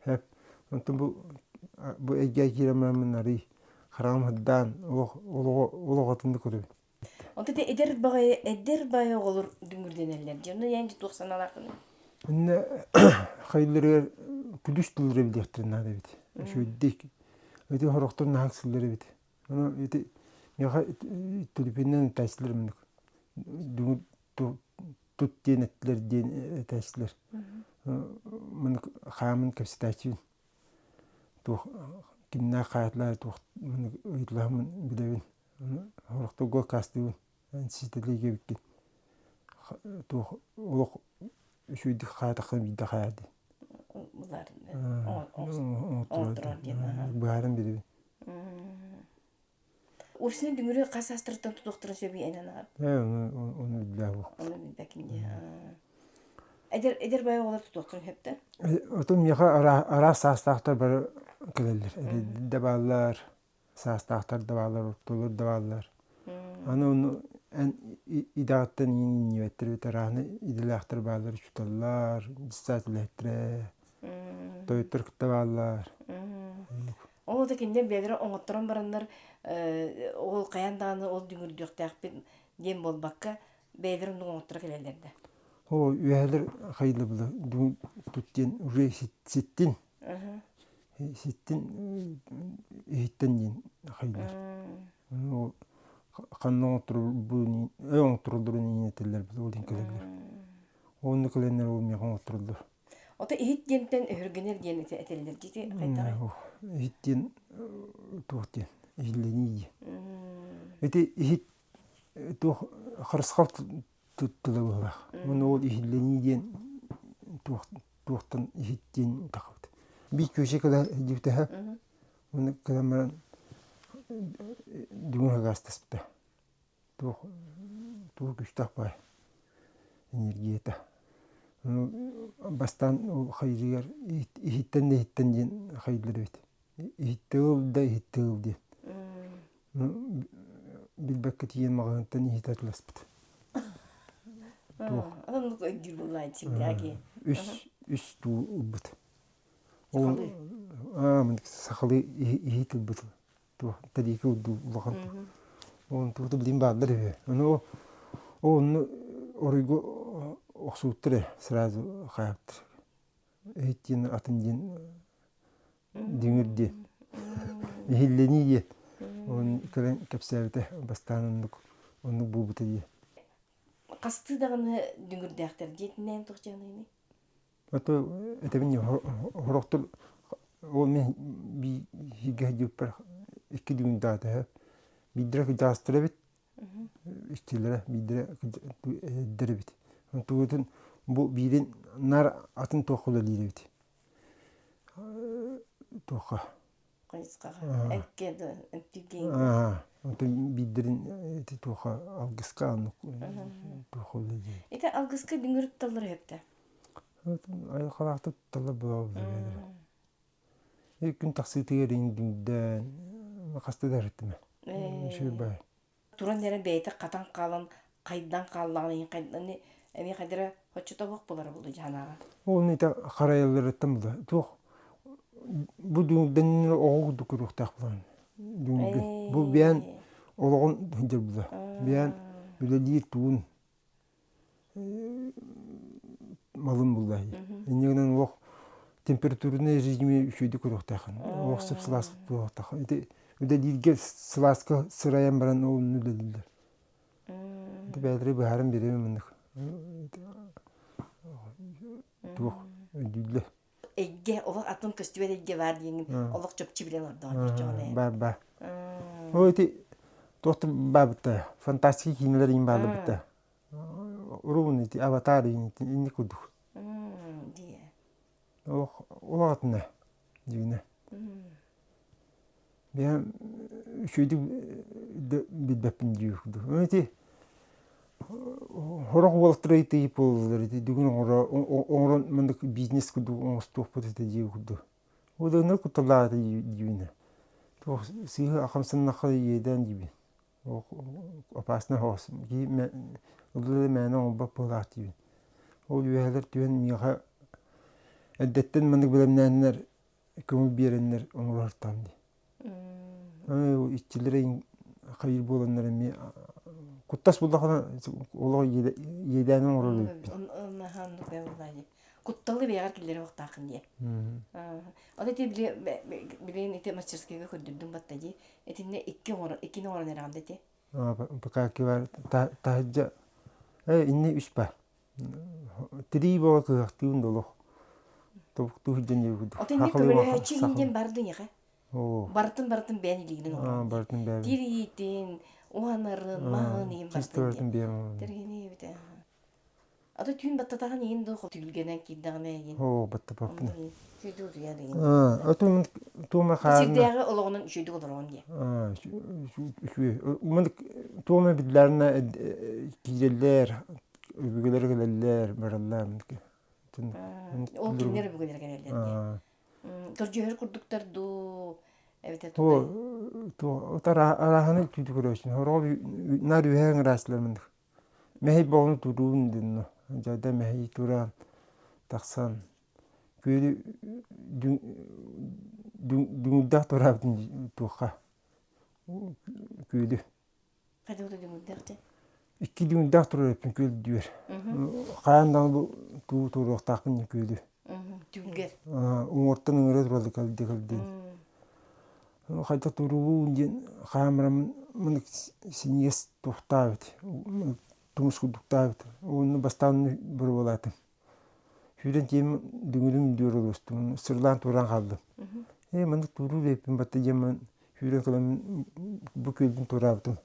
Хэп. Онтон бу бу эйгэ киирэн бараммын арый хараҕым сырдаан олох олоҕо атыннык көрөбүн. Онто ити эдэр баҕайы эдэр баҕайы оҕолор дүҥүрдэнэллэр. Дьэ, онно эн туох санаалааххыный? Иннэ хайыларыгар күлүс тыллары билиэхтэрин наада эбит. Үчүгэйдик. Ити сорохтор наһаа ыксыыллар эбит. Ону ити миэхэ төлөпүөнүнэн этээччилэр муннук дүҥүр тут диэн эттилэр диэн этээччилэр. Маннык хаамын кэпсэтээччибин. Туох кимнээх хаайытылар туох маннык ыйыталаһаммын билэбин. Сорохторго аккаастыыбын. Эн ситэлиигэ эбиккин. Туох олох үчүгэйдик хаайатаххына биирдэ хаайар диэн. Быһааран биэрэбин. Офисный дүҥүрү хас саастарыттан тутуохтарын сөбүй эн анаҕар? Ээ, ону ону билбэт Ону билбэккин дии. Эдэр эдэр бай оҕолор тутуохтарын сөп да? Отон миэхэ араас саастаахтар бары кэлэллэр. Эдэрдэр да бааллар, саастаахтар да бааллар, ортолор да бааллар. Аны ону эн идэҕиттэн иҥнибэттэр эбит арааһына идэлээхтэр бааллар, учууталлар, дьыссаат үлэһиттэрэ, тойоттор кытта бааллар. Ол да кинилэр бэйэлэрэ оҥотторон бараннар ол хайаан даҕаны ол дүҥүрдүөхтээхпит диэн буолбакка бэйэлэрэ оннук оҥотторо кэлэллэр да. Оо, үөһэлэр хайылыбыла дүҥ тут диэн уже ситтин ситтин иһиттэн диэн хайылар. Ол ханна оҥотторуллурун оҥотторуллурун иинэтэллэр ол диэн кэлэллэр. Онно кэлэннэр ол миэхэ оҥотторуллар. Ото иһит диэнтэн өһүргэнэр диэн этэллэр дьити хайдаҕый? Иһит диэн туох диэн иһиллэнии диэн. Ити иһит туох харысхал тыла быһыылаах. Уонна ол иһиллэнии диэн туох туохтан иһит диэн тахабыт. Биир күөсэ кэлэ сылдьыбыта Уонна кэлэн баран дүҥүр хагаастаспыта. Туох туох күүстээх баай энергията. Бастаан ол хайыырыгар иһиттэн да иһиттэн диэн хайыыллар эбит. Иһиттэ да иһиттэ ыл диэн. Билбэккэ тиийэн маҕаһыынтан иһитэ атыласпыт. Туох Оннук өйдүүр буоллааччы Үс үс туу ылбыт. Ол сахалыы иһит ылбыт туох тэриики урдуу улахан Ону тугу билин бааллар үһү. Ону онну оройго охсууттар э сразу хаайыптар. Иһит диэн атын диэн дүҥүр диэн иһиллэнии диэн Оны кэлэн кэпсээбитэ бастаан оннук оннук буолбута дии. Хастыы даҕаны дүҥүрдээхтэр диэтинээн туох дьаныыный? Ото этэбин хорохтор ол мин бииргэ сылдьыбыппар икки дүҥүрдээх биирдэрэ кырдьаҕастар эбит иччилэрэ биирдэрэ эдэр эбит тугутун бу биирин наар атын туохха үлэлиир эбит туохха хайысхаҕа экке да эмтииргэ онтон биирдэрин ити туохха алгыска оннук туохха үлэлиир ити алгыска дүҥүр тутталлар өһөптө айылҕалаахтык тутталлар буолабыт күн тахсыытыгар иҥдиҥдээн хаста да эртимэ үчүгэй баай туран эрэн бэйэтэ хатан хаалан хайдан хааллаҕына иһин хайданы эмиэ хайдара оччото суох буолара буолуо дьаһанааҕа Ол ити харайалларыттан була туох бу дүҥүрдэннэр оҕо курдук көрүөхтээх буолан дүҥүргүн бу биэн олоҕун сылдьар була биэн үлэлиир тугун малын булла инньэ гынан олох температурный режиме үчүгэйдик көрүөхтээххин олох сып сылаас буолуохтаах ити үлэлииргэ сылааска сырайан баран ол үлэлииллэр ити бэйэлэрэ быһааран биэрэбин маннык туох өйдүүллэр эйгэ олох атын көстүбэт эйгэ баар диэҥин олох чопчу билэн олордоҕун баар баар ол ити туох да баабыта фантастика киинэлэр иҥин бааллыбыта Уруун ити аватар инник курдук. Дии. Олох улаатына дьиҥинэ. Бэйэм үчүгэйдик билбэппин диир курдук. Ити сорох уолаттар ыйытыы буолаллар ити бүгүн оҥорон маннык бизнес курдук оҥостуохпут этэ диир курдук. Ол да кутталлаах этэ дьиҥинэ. Туох сыыһа хамсаннахха иэдээн диибин. Опасно соҕус киһи ыллыы мээнэ оҥорбот быһыылаах диибин. Ол үөһэлэр түһэн миэхэ эрдэттэн маннык бэлэмнээннэр көҥүл биэрэннэр оҥоруохтаам дии. Иччилэрэ хайыыр буоланнар эмиэ куттас буллахына олох иэдээн оҥорор эбиппин. Кутталы бэйэҕэр киллэрэ уохтааххын диye. Ол ити билигин ити мастерскойга көрдөрдүм батта дии. Итиннэ икки оҥорон иккини оҥорон эрэҕин да ити? Пока бар таһырдьа инни үс бар. Тирии бөҕө кыһахтыын да олох тобуктуу сылдьан диэбит курдук. Ото инни көмөлөһөөччү иһин диэн бардын яха. Барытын барытын бэйэн илиигинэн оҥорон. Барытын бэйэн. Тириитин, уһанарын, маһын иһин барытын. Барытын бэйэн. Тиргини эбитэ. Ата түүн баттатаҕын иин дуу түүлгэнэн киирдэҕинэ иин. Оо, баттапаппын. Үчүгэйдик утуйар иин. Отун туома хаарна. Сирдээҕи олоҕунан үчүгэйдик олороҕун диye. Үчүгэй. Мын туома биллэринэ киирэллэр, өбүгэлэр кэлэллэр, бараллар. Ол кинилэр өбүгэлэр кэлэллэр диye. Көрдьүһэр курдуктар дуу, эбэтэр тугай? Арааһаны түүтү көрөөчүн. Хороҕо наар үөһээ ыҥырааччылар мындык. Мэһэй боҕону туруун динно. Дьайда мэһэй тураан тахсан күөлү дүҥүрдээх тураабытын туохха күөлү Хайдах да дүҥүрдээх дьэ? Икки дүҥүрдээх турар эппин күөл дүөр. Хаан даҕаны бу туу туруохтаахпын күөлү. Түүнгэр. Уҥуортан ыҥыра тураллар кэлди кэлдиин. Хайдах туруубун диэн хаамыраммын маны синньигэс туохтаабыт тумус курдуктаабыт. Уонна бастаан боруобалаатым. Сүүрэн тиийэн дүҥүрүм дүөр олустум, сырлаан туораан хааллым. Ээ маннык туоруур эбиппин батта диэн сүүрэн кэлэн бу күөлбүн туораабытым.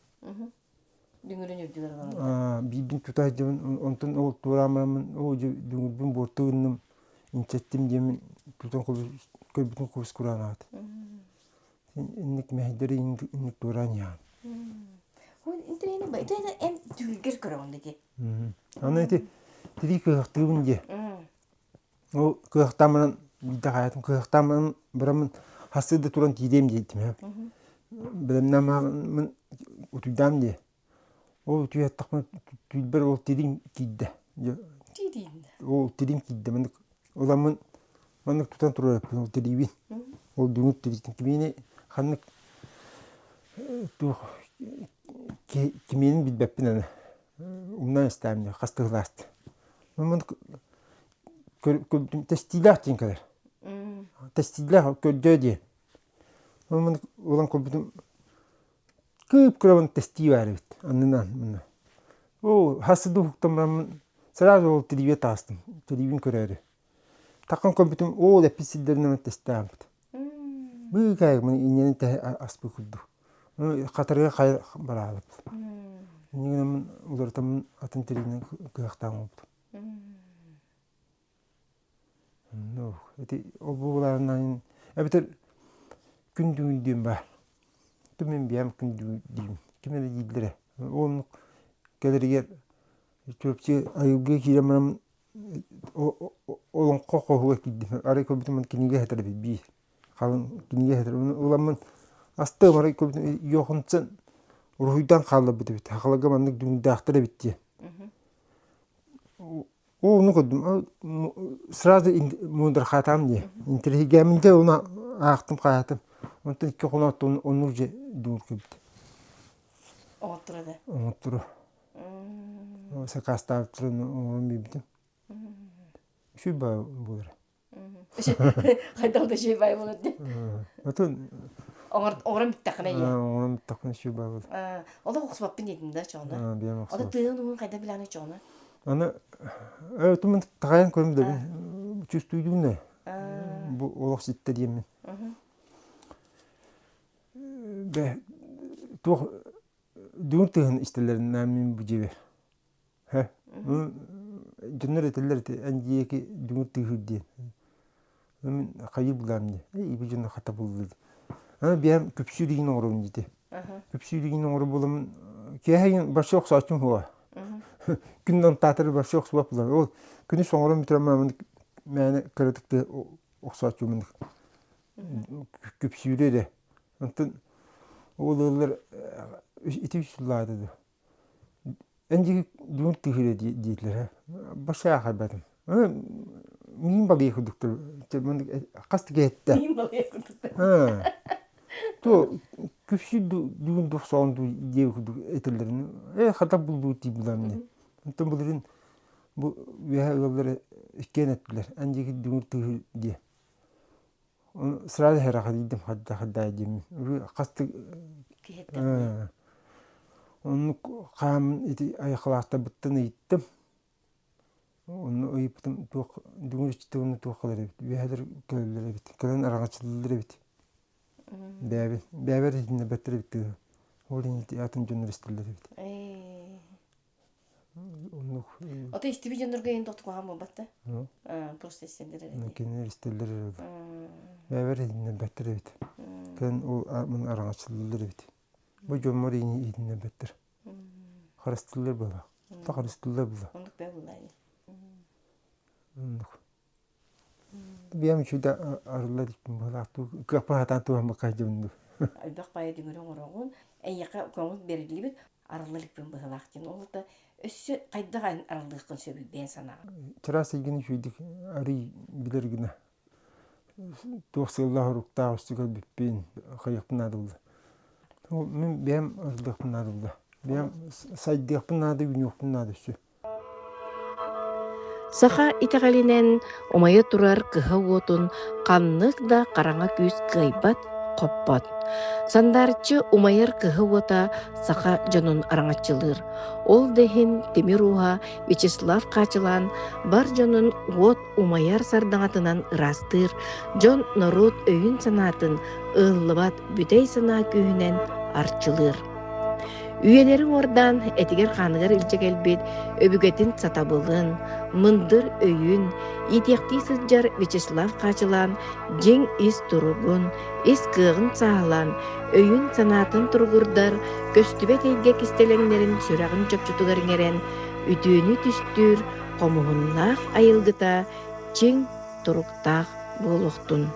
Дүҥүрүн үрдүгэр олорон. Биирбин тута сылдьабын, онтон ол туораан бараммын, оо дьэ дүҥүрбүн буорту гынным, инчэттим диэммин тутан көрбүтүм кубус кураан аат. Инник мэһэйдэри инник туораан иһэҕин. Интэриэһинэй ба, ити эн түүлгэр көрөҕүн ити. Аны ити тирии кыһахтыыбын диэ. Ол кыһахтааммынан биирдэ хаайатым кыһахтааммынан бараммын хастыы да туран киириэм диэтим. Бэлэмнээммин утуйдаам диэ. Ол утуйаттахпына түүлбэр ол тириим киирдэ. Ол тириим киирдэ маннык ыламмын маннык тутан турар эппин ол тириибин. Ол дүҥүр тириитин кимиини ханнык туох кимиэнин билбэппин аны. Умнан истээмнэ хас тыһылааст. Тэстиилээх диэн кэлэр. Тэстиилээх көрдөө диэн. Улан көрбүтүм кыып-кырабын тэстии баар эбит аннынан мына. Оо, хас да уһуктан бараммын сразу ол тириибэ таастым, тириибин көрөөрү. Таххан көрбүтүм, оо, эппит сирдэринэн тэстээбит. Быыкаайык маны инньэнэн тэһэ аспыт курдук. Хатарыга хайа бараалып. Инньэ гынаммын уларытаммын атын тириинэн кыахтаан буолбутум. Ну, ити ол буоларынан эбэтэр күн бүгүн диэн баар. Ту мин биэм күн диим. Ким эрэ дииллэрэ. Оннук кэлэригэр Чурапчы айылгы киирэн баран олоҥхо хоһуга киирдим. Арай көрбүтүм кинигэ сытар эбит биир. Халыҥ кинигэ сытар. Ыламмын астыам арай көрбүтүм Йохансен уруһуйдаан хаалларбыт эбит. Хахаларга маннык дүҥүрдээхтэр эбит диэн. Оо, ону көрдүм. Сразу муундархаатаам дии. Интэриэһиргээммин дьэ ону аахтым хаһаатым. Онтон икки хоноот оннук дьэ дуур кэлбит. Оҥотторо да? Оҥотторо. Сакаастаабыттарын оҥорон биэрбитим. Үчүгэй буолара. Хайдах да үчүгэй баай буолар дии. Отон Оҥорон бүттэххинэ ийэ. Оҥорон бүттэххинэ үчүгэй баай буолар. Олох охсубаппын диэтин да чоҕуна. Биэм Ото тыаһын уһун хайдах билэҕиний чоҕуна? Аны өтүмүн таҕайан көрүм да чувствуйдуун да бу олох ситтэ диэммин. Бэ туох дүҥүр тыаһын истэллэрин мин бу дьиэбэр. Һэ, дьоннор этэллэр ити эн диэки дүҥүр тыаһыыр диэн. Мин хайыы булаам дии. Эй, бу дьоно хата булла дии. Аны биэм күпсүүр игин оҥоробун диити. Күпсүүр игин оҥоро буоламмын киэһэ игин барса охсооччум суоҕа. Күн онтаатары барса охсубат буолар. Ол күнүс оҥорон бүтэрэн баран мээнэ кыратык тыа охсооччумун күпсүүрү эрэ. Онтон ол ыаллар ити үс сыллаата дуо Эн диэки бүгүн тыһыыра диэтилэр ээ. Башаа аахайбатым. Миин балыйа курдуктар. Хас да киһиттэ. Миин балыйа курдуктар. То күпсүү бүгүн дохсоон дуу диэ курдук этэллэрин. Ээ хата буллуу дии булам Онтон былырыын бу үөһэ ыаллар иккиэн эттилэр. Эн диэки дүҥүр тыһыы диэ. Сразу сэрэхэдийдим харда диэммин. Хас да оннук хааммын ити айахалаахтарбыттан ыйыттым. Онно ыйыппытым туох дүҥүр иччитэ уонна туох кэлэр эбит, үөһэлэр кэлэллэр эбит, кэлэн араҥаччылыыллар эбит. Бэйэбин, бэйэбэр иһитиннэрбэттэр эбит тыаһы. Ол иһин ити атын дьоннор истэллэр эбит. Оннук. Оннук. Ото истибит дьоннорго иһин тохту куһаҕан буолбат да? Просто истэллэр эрэ. Кинилэр истэллэр эрэ. Бэйэбэр иһиннэрбэттэр эбит. Кэлин ол мын араҥаччылыыллар эбит. Бу дьоммор иһиннэрбэттэр. Харыстыыллар буолла. Харыстыыллар буолла. Оннук бээ буолла ини. Оннук. Биэм үчүгэй арыллар быһалаах кыахпын сатаан туһаммакка сылдьабын дуу. Элбэх баайы дүҥүрү оҥороҕун, эйиэхэ көҥүл бэриллибит арылла иликпин быһалаах диэн. Ол да өссө хайдах арыллыаххын сөбүй бэйэн санааҕын? Чараас эйгэни үчүгэйдик арый билэр гына туох сыаллаах-соруктаах өссө көрбүппүн, хайыахпын наада буолла. Мин бэйэм арыллыахпын наада буолла. Бэйэм сайдыахпын наада, үүнүөхпүн наада өссө. Саха итэҕэлинэн умайа турар кыһа уотун ханнык да хараҥа күүс кыайбат, хоппот. Сандаарчы умайар кыһа уота саха дьонун араҥаччылыыр. Ол да иһин тимир ууһа Вячеслав Хаачылаан бар дьонун уот умайар сардаҥатынан ыраастыыр, дьон норуот өйүн-санаатын ыһыллыбат бүтэй санаа күүһүнэн арчылыыр. Үйэлэри уордаан этигэр-хааныгар илдьэ кэлбит өбүгэтин сатабылын, мындыр өйүн иитиэхтии сылдьар Вячеслав Хаачылаан дьиҥ ис туругун, ис кыаҕын сааһылаан, өйүн-санаатын туругурдар, көстүбэт эйгэ кистэлэҥнэрин сүрэҕин чопчутугар иҥэрэн, үтүөнү түстүүр хомуһуннаах айылгыта чиҥ туруктаах буолуохтун.